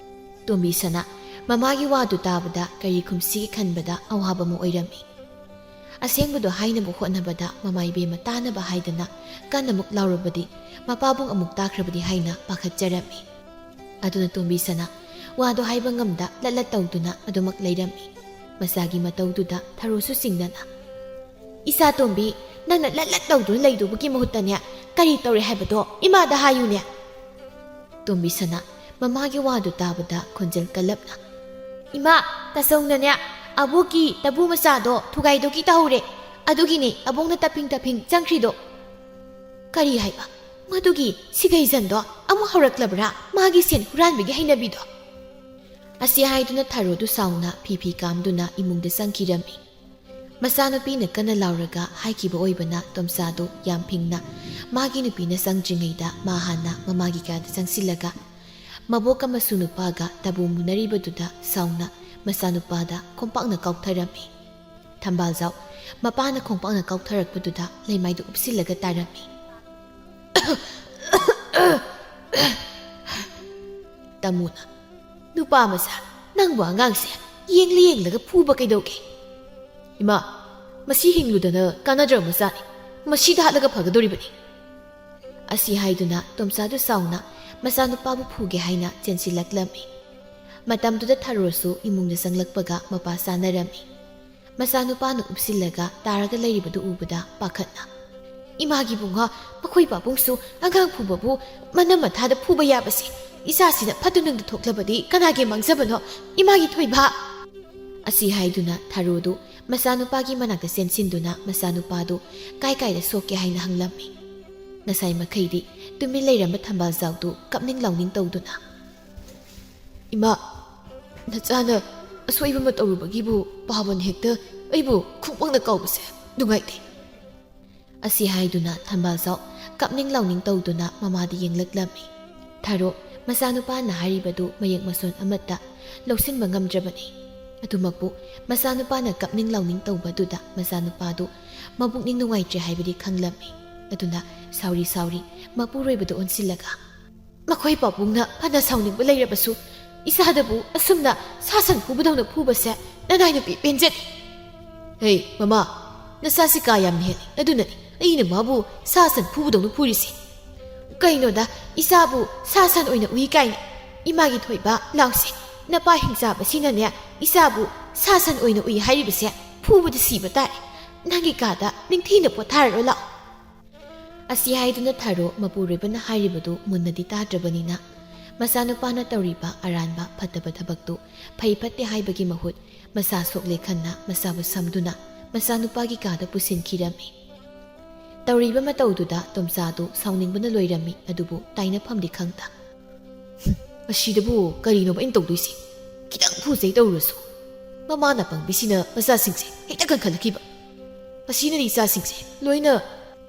ꯇꯣꯝꯕꯤ ꯁꯅꯥ ꯃꯃꯥꯒꯤ ꯋꯥꯗꯨ ꯇꯥꯕꯗ ꯀꯔꯤ ꯈꯨꯝꯁꯤꯒꯦ ꯈꯟꯕꯗ ꯑꯋꯥꯕ ꯑꯃ ꯑꯣꯏꯔꯝꯃꯤ꯫ ꯑꯁꯦꯡꯕꯗꯣ ꯍꯥꯏꯅꯕ ꯍꯣꯠꯅꯕꯗ ꯃꯃꯥ ꯏꯕꯦꯝꯃ ꯇꯥꯅꯕ ꯍꯥꯏꯗꯅ ꯀꯟꯅ ꯑꯃꯨꯛ ꯂꯥꯎꯔꯕꯗꯤ ꯃꯄꯥꯕꯨꯡ ꯑꯃꯨꯛ ꯇꯥꯈ꯭ꯔꯕꯗꯤ ꯍꯥꯏꯅ ꯄꯥꯈꯠꯆꯔꯝꯃꯤ꯫ ꯑꯗꯨꯅ ꯇꯣꯝꯕꯤ ꯁꯅꯥ ꯋꯥꯗꯣ ꯍꯥꯏꯕ ꯉꯝꯗ ꯂꯠ ꯂꯠ ꯇꯧꯗꯨꯅ ꯑꯗꯨꯃꯛ ꯂꯩꯔꯝꯃꯤ꯫ ꯃꯆꯥꯒꯤ ꯃꯇꯧꯗꯨꯗ ꯊꯔꯣꯁꯨ ꯆꯤꯡꯅꯅ, "ꯏꯆꯥ ꯇꯣꯝꯕꯤ, ꯅꯪꯅ ꯂꯠ ꯂꯠ ꯇꯧꯗꯨꯅ ꯂꯩꯗꯧꯕꯒꯤ ꯃꯍꯨꯠꯇꯅꯦ, ꯀꯔꯤ ꯇꯧꯔꯦ ꯍꯥꯏꯕꯗꯣ ꯏꯃꯥꯗ ꯍꯥꯏꯌꯨꯅꯦ꯫" ꯇꯣꯝꯕꯤ ꯁꯅꯥ ꯃꯃꯥꯒꯤ ꯋꯥꯗꯨ ꯇꯥꯕꯗ ꯈꯣꯟꯖꯦꯜ ꯀꯜꯂꯞꯅ, "ꯏꯃꯥ, ꯇꯥꯆꯧꯅꯅꯦ, ꯑꯕꯣꯛꯀꯤ ꯇꯥꯕꯨ ꯃꯆꯥꯗꯣ ꯊꯨꯒꯥꯏꯗꯧꯒꯤ ꯇꯧꯍꯧꯔꯦ꯫ ꯑꯗꯨꯒꯤꯅꯦ ꯑꯕꯣꯛꯅ ꯇꯞꯐꯤꯡ ꯇꯞꯐꯤꯡ ꯆꯪꯈ꯭ꯔꯤꯗꯣ꯫" "ꯀꯔꯤ ꯍꯥꯏꯕ? ꯃꯗꯨꯒꯤ ꯁꯤꯒꯩꯖꯟꯗꯣ ꯑꯃꯨꯛ ꯍꯧꯔꯛꯂꯕ꯭ꯔꯥ, ꯃꯥꯒꯤ ꯁꯦꯟ ꯍꯨꯔꯥꯟꯕꯒꯤ ꯍꯩꯅꯕꯤꯗꯣ?" ꯑꯁꯤ ꯍꯥꯏꯗꯨꯅ ꯊꯔꯣꯗꯨ ꯁꯥꯎꯅ ꯐꯤ ꯐꯤ ꯀꯥꯝꯗꯨꯅ ꯏꯃꯨꯡꯗ ꯆꯪꯈꯤꯔꯝꯃꯤ꯫ ꯃꯆꯥꯅꯨꯄꯤꯅ ꯀꯟꯅ ꯂꯥꯎꯔꯒ ꯍꯥꯏꯈꯤꯕ ꯑꯣꯏꯕꯅ ꯇꯣꯝꯆꯥꯗꯨ ꯌꯥꯝ ꯐꯤꯡꯅ ꯃꯥꯒꯤ ꯅꯨꯄꯤꯅ ꯆꯪꯗ꯭ꯔꯤꯉꯩꯗ ꯃꯥ ꯍꯥꯟꯅ ꯃꯃꯥꯒꯤ ꯀꯥꯗ ꯆꯪꯁꯤꯜꯂꯒ ꯃꯕꯣꯛꯀ ꯃꯁꯨ ꯅꯨꯄꯥꯒ ꯇꯥꯕꯨ ꯃꯨꯟꯅꯔꯤꯕꯗꯨꯗ ꯁꯥꯎꯅ ꯃꯆꯥꯅꯨꯄꯥꯗ ꯈꯣꯡꯄꯥꯛꯅ ꯀꯥꯎꯊꯔꯝꯃꯤ꯫ ꯊꯝꯕꯥꯜꯖꯥꯎ ꯃꯄꯥꯅ ꯈꯣꯡꯄꯥꯛꯅ ꯀꯥꯎꯊꯔꯛꯄꯗꯨꯗ ꯂꯩꯃꯥꯏꯗꯨ ꯎꯞꯁꯤꯜꯂꯒ ꯇꯥꯔꯝꯃꯤ꯫ ꯇꯥꯃꯣꯅ, "ꯅꯨꯄꯥ ꯃꯆꯥ, ꯅꯪꯕꯨ ꯑꯉꯥꯡꯁꯦ ꯌꯦꯡꯂ ꯌꯦꯡꯂꯒ ꯐꯨꯕ ꯀꯩꯗꯧꯒꯦ?" "ꯏꯃꯥ, ꯃꯁꯤ ꯍꯤꯡꯂꯨꯗꯅ ꯀꯥꯟꯅꯗ꯭ꯔꯕ ꯃꯆꯥꯅꯤ꯫ ꯃꯁꯤꯗ ꯍꯥꯠꯂꯒ ꯐꯒꯗꯧꯔꯤꯕꯅꯤ꯫" ꯑꯁꯤ ꯍꯥꯏꯗꯨꯅ ꯇꯣꯝꯆꯥꯗꯨ ꯁꯥꯎꯅ ꯃꯆꯥꯅꯨꯄꯥꯕꯨ ꯐꯨꯒꯦ ꯍꯥꯏꯅ ꯆꯦꯟꯁꯤꯜꯂꯛꯂꯝꯃꯤ꯫ ꯃꯇꯝꯗꯨꯗ ꯊꯔꯣꯁꯨ ꯏꯃꯨꯡꯗ ꯆꯪꯂꯛꯄꯒ ꯃꯄꯥ ꯆꯥꯅꯔꯝꯃꯤ꯫ ꯃꯆꯥꯅꯨꯄꯥꯅ ꯎꯞꯁꯤꯜꯂꯒ ꯇꯥꯔꯒ ꯂꯩꯔꯤꯕꯗꯨ ꯎꯕꯗ ꯄꯥꯈꯠꯅ, "ꯏꯃꯥꯒꯤ ꯕꯨꯡꯉꯣ, ꯃꯈꯣꯏ ꯄꯥꯕꯨꯡꯁꯨ ꯑꯉꯥꯡ ꯐꯨꯕꯕꯨ ꯃꯅꯝ ꯃꯊꯥꯗ ꯐꯨꯕ ꯌꯥꯕꯁꯦ, ꯏꯆꯥꯁꯤꯅ ꯐꯠꯇ ꯅꯨꯡꯗ ꯊꯣꯛꯂꯕꯗꯤ ꯀꯅꯥꯒꯤ ꯃꯥꯡꯖꯕꯅꯣ? ꯏꯃꯥꯒꯤ ꯊꯣꯏꯕ!" ꯑꯁꯤ ꯍꯥꯏꯗꯨꯅ ꯊꯔꯣꯗꯨ ꯃꯆꯥꯅꯨꯄꯥꯒꯤ ꯃꯅꯥꯛꯇ ꯆꯦꯟꯁꯤꯟꯗꯨꯅ ꯃꯆꯥꯅꯨꯄꯥꯗꯨ ꯀꯥꯏ ꯀꯥꯏꯗ ꯁꯣꯛꯀꯦ ꯍꯥꯏꯅ ꯍꯪꯂꯝꯃꯤ꯫ ꯉꯁꯥꯏ ꯃꯈꯩꯗꯤ ꯇꯨꯃꯤꯟ ꯂꯩꯔꯝꯕ ꯊꯝꯕꯥꯜꯖꯥꯎꯗꯨ ꯀꯞꯅꯤꯡ ꯂꯥꯎꯅꯤꯡ ꯇꯧꯗꯨꯅ, "ꯏꯃꯥ, ꯅꯆꯥꯅ ꯑꯁꯣꯏꯕ ꯑꯃ ꯇꯧꯔꯨꯕꯒꯤꯕꯨ ꯄꯥꯕꯅ ꯍꯦꯛꯇ ꯑꯩꯕꯨ ꯈꯨꯡꯄꯪꯅ ꯀꯥꯎꯕꯁꯦ ꯅꯨꯡꯉꯥꯏꯇꯦ" ꯑꯁꯤ ꯍꯥꯏꯗꯨꯅ ꯊꯝꯕꯥꯜꯖꯥꯎ ꯀꯞꯅꯤꯡ ꯂꯥꯎꯅꯤꯡ ꯇꯧꯗꯨꯅ ꯃꯃꯥꯗ ꯌꯦꯡꯂꯛꯂꯝꯃꯤ꯫ ꯊꯔꯣ ꯃꯆꯥꯅꯨꯄꯥꯅ ꯍꯥꯏꯔꯤꯕꯗꯨ ꯃꯌꯦꯛ ꯃꯁꯣꯟ ꯑꯃꯠꯇ ꯂꯧꯁꯤꯟꯕ ꯉꯝꯗ꯭ꯔꯕꯅꯤ꯫ ꯑꯗꯨꯃꯛꯄꯨ ꯃꯆꯥꯅꯨꯄꯥꯅ ꯀꯞꯅꯤꯡ ꯂꯥꯎꯅꯤꯡ ꯇꯧꯕꯗꯨꯗ ꯃꯆꯥꯅꯨꯄꯥꯗꯨ ꯃꯕꯨꯛꯅꯤꯡ ꯅꯨꯡꯉꯥꯏꯇ꯭ꯔꯦ ꯍꯥꯏꯕꯗꯤ ꯈꯪꯂꯝꯃꯤ꯫ ꯑꯗꯨꯅ ꯁꯥꯎꯔꯤ ꯁꯥꯎꯔꯤ ꯃꯄꯨꯔꯣꯏꯕꯗ ꯑꯣꯟꯁꯤꯜꯂꯒ, "ꯃꯈꯣꯏ ꯄꯥꯕꯨꯡꯅ ꯐꯅ ꯁꯥꯎꯅꯤꯡꯕ ꯂꯩꯔꯕꯁꯨ ꯏꯆꯥꯗꯕꯨ ꯑꯁꯨꯝꯅ ꯁꯥ ꯁꯟ ꯐꯨꯕꯗꯧꯅ ꯐꯨꯕꯁꯦ ꯅꯅꯥꯏ ꯅꯨꯄꯤ ꯄꯦꯟꯖꯗꯦ꯫ ꯍꯦ, ꯃꯃꯥ, ꯅꯆꯥꯁꯤ ꯀꯥ ꯌꯥꯝꯅ ꯍꯦꯜꯂꯤ꯫ ꯑꯗꯨꯅꯅꯤ ꯑꯩꯅ ꯃꯥꯕꯨ ꯁꯥ ꯁꯟ ꯐꯨꯕꯗꯧꯅ ꯐꯨꯔꯤꯁꯦ꯫ ꯀꯩꯅꯣꯗ, ꯏꯆꯥꯕꯨ ꯁꯥ ꯁꯟ ꯑꯣꯏꯅ ꯎꯏ ꯀꯥꯏꯅ? ꯏꯃꯥꯒꯤ ꯊꯣꯏꯕ, ꯂꯥꯎꯁꯦ꯫ ꯅꯄꯥ ꯍꯤꯡꯆꯥꯕꯁꯤꯅꯅꯦ ꯏꯆꯥꯕꯨ ꯁꯥ ꯁꯟ ꯑꯣꯏꯅ ꯎꯏ ꯍꯥꯏꯔꯤꯕꯁꯦ ꯐꯨꯕꯗ ꯁꯤꯕ ꯇꯥꯔꯦ꯫ ꯅꯪꯒꯤ ꯀꯥꯗ ꯅꯤꯡꯊꯤꯅ ꯄꯣꯊꯥꯔꯔꯣ ꯂꯥꯛꯑꯣ"꯫ ꯑꯁꯤ ꯍꯥꯏꯗꯨꯅ ꯊꯔꯣ ꯃꯄꯨꯔꯣꯏꯕꯅ ꯍꯥꯏꯔꯤꯕꯗꯨ ꯃꯨꯟꯅꯗꯤ ꯇꯥꯗ꯭ꯔꯕꯅꯤꯅ ꯃꯆꯥꯅꯨꯄꯥꯅ ꯇꯧꯔꯤꯕ ꯑꯔꯥꯟꯕ ꯐꯠꯇꯕ ꯊꯕꯛꯇꯨ ꯐꯩ ꯐꯠꯇꯦ ꯍꯥꯏꯕꯒꯤ ꯃꯍꯨꯠ ꯃꯆꯥ ꯁꯣꯛꯂꯦ ꯈꯟꯅ ꯃꯆꯥꯕꯨ ꯁꯝꯗꯨꯅ ꯃꯆꯥꯅꯨꯄꯥꯒꯤ ꯀꯥꯗ ꯄꯨꯁꯤꯟꯈꯤꯔꯝꯃꯤ꯫ ꯇꯧꯔꯤꯕ ꯃꯇꯧꯗꯨꯗ ꯇꯣꯝꯆꯥꯗꯨ ꯁꯥꯎꯅꯤꯡꯕꯅ ꯂꯣꯏꯔꯝꯃꯤ, ꯑꯗꯨꯕꯨ ꯇꯥꯏꯅꯐꯝꯗꯤ ꯈꯪꯗ꯫ "ꯍꯨꯝ, ꯑꯁꯤꯗꯕꯨ ꯀꯔꯤꯅꯣꯕ ꯑꯩꯅ ꯇꯧꯗꯣꯏꯁꯤ? ꯈꯤꯇꯪ ꯐꯨꯖꯩ ꯇꯧꯔꯨꯔꯁꯨ ꯃꯃꯥꯅ ꯄꯪꯕꯤꯁꯤꯅ ꯃꯆꯥꯁꯤꯡꯁꯦ ꯍꯦꯛꯇ ꯀꯟꯈꯠꯂꯛꯈꯤꯕ꯫ ꯑꯁꯤꯅꯗꯤ ꯏꯆꯥꯁꯤꯡꯁꯦ ꯂꯣꯏꯅ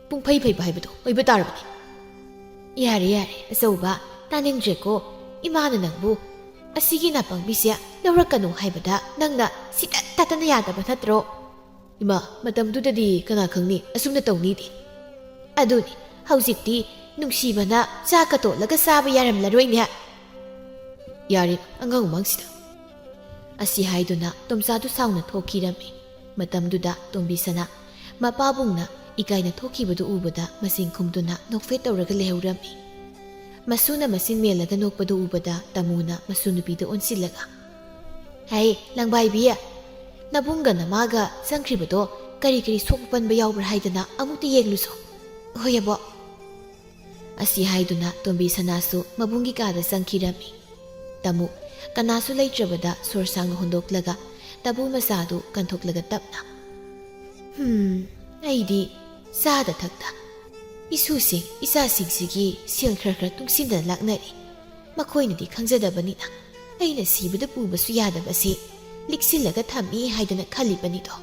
ꯄꯨꯡꯐꯩ ꯐꯩꯕ ꯍꯥꯏꯕꯗꯣ ꯑꯣꯏꯕ ꯇꯥꯔꯕꯅꯤ"꯫ "ꯌꯥꯔꯦ, ꯌꯥꯔꯦ, ꯑꯆꯧꯕ, ꯇꯥꯅꯤꯡꯗ꯭ꯔꯦꯀꯣ꯫ ꯏꯃꯥꯅ ꯅꯪꯕꯨ ꯑꯁꯤꯒꯤ ꯅꯥꯄꯪꯕꯤꯁꯦ ꯂꯧꯔꯛꯀꯅꯨ ꯍꯥꯏꯕꯗ ꯅꯪꯅ ꯁꯤꯇꯠ ꯇꯠꯇꯅ ꯌꯥꯗꯕ ꯅꯠꯇ꯭ꯔꯣ?" "ꯏꯃꯥ, ꯃꯇꯝꯗꯨꯗꯗꯤ ꯀꯅꯥ ꯈꯪꯅꯤ ꯑꯁꯨꯝꯅ ꯇꯧꯅꯤꯗꯤ?" "ꯑꯗꯨꯅꯤ, ꯍꯧꯖꯤꯛꯇꯤ ꯅꯨꯡꯁꯤꯕꯅ ꯆꯥꯛꯀ ꯇꯣꯠꯂꯒ ꯆꯥꯕ ꯌꯥꯔꯝꯂꯔꯣꯏꯅꯦ"꯫ "ꯌꯥꯔꯦ, ꯑꯉꯥꯡ ꯃꯃꯥꯡꯁꯤꯗ"꯫ ꯑꯁꯤ ꯍꯥꯏꯗꯨꯅ ꯇꯣꯝꯆꯥꯗꯨ ꯁꯥꯎꯅ ꯊꯣꯛꯈꯤꯔꯝꯃꯤ꯫ ꯃꯇꯝꯗꯨꯗ ꯇꯣꯝꯕꯤꯁꯅꯥ ꯃꯄꯥꯕꯨꯡꯅ ꯏꯀꯥꯏꯅ ꯊꯣꯛꯈꯤꯕꯗꯨ ꯎꯕꯗ ꯃꯆꯤꯟ ꯈꯨꯝꯗꯨꯅ ꯅꯣꯛꯐꯦꯠ ꯇꯧꯔꯒ ꯂꯩꯍꯧꯔꯝꯃꯤ꯫ ꯃꯁꯨꯅ ꯃꯆꯤꯟ ꯃꯦꯜꯂꯒ ꯅꯣꯛꯄꯗꯨ ꯎꯕꯗ ꯇꯥꯃꯨꯅ ꯃꯁꯨ ꯅꯨꯄꯤꯗ ꯑꯣꯟꯁꯤꯜꯂꯒ, "ꯍꯩ, ꯂꯪꯕꯥꯏꯕꯤ, ꯅꯕꯨꯡꯒ ꯅꯃꯥꯒ ꯆꯪꯈ꯭ꯔꯤꯕꯗꯣ ꯀꯔꯤ ꯀꯔꯤ ꯁꯣꯛꯄ ꯄꯟꯕ ꯌꯥꯎꯕ꯭ꯔꯥ ꯍꯥꯏꯗꯅ ꯑꯃꯨꯛꯇ ꯌꯦꯡꯂꯨꯁꯣ꯫" "ꯍꯣꯏ, ꯑꯕꯣꯛ꯫" ꯑꯁꯤ ꯍꯥꯏꯗꯨꯅ ꯇꯣꯝꯕꯤ ꯁꯅꯥꯁꯨ ꯃꯕꯨꯡꯒꯤ ꯀꯥꯗ ꯆꯪꯈꯤꯔꯝꯃꯤ꯫ ꯇꯥꯃꯨ, ꯀꯅꯥꯁꯨ ꯂꯩꯇ꯭ꯔꯕꯗ ꯁꯣꯔ ꯁꯥꯡꯅ ꯍꯣꯟꯗꯣꯛꯂꯒ ꯇꯥꯕꯨ ꯃꯆꯥꯗꯨ ꯀꯟꯊꯣꯛꯂꯒ ꯇꯞꯅ, "ꯍꯝ, ꯑꯩꯗꯤ ꯆꯥꯗ ꯊꯛꯇ ꯏꯁꯨꯁꯤꯡ ꯏꯆꯥꯁꯤꯡꯁꯤꯒꯤ ꯁꯦꯜ ꯈꯔ ꯈꯔ ꯇꯨꯡꯁꯤꯟꯗꯅ ꯂꯥꯛꯅꯔꯤ꯫ ꯃꯈꯣꯏꯅꯗꯤ ꯈꯪꯖꯗꯕꯅꯤꯅ ꯑꯩꯅ ꯁꯤꯕꯗ ꯄꯨꯕꯁꯨ ꯌꯥꯗꯕꯁꯤ ꯂꯤꯛꯁꯤꯜꯂꯒ ꯊꯝꯃꯤ ꯍꯥꯏꯗꯅ ꯈꯜꯂꯤꯕꯅꯤꯗꯣ꯫"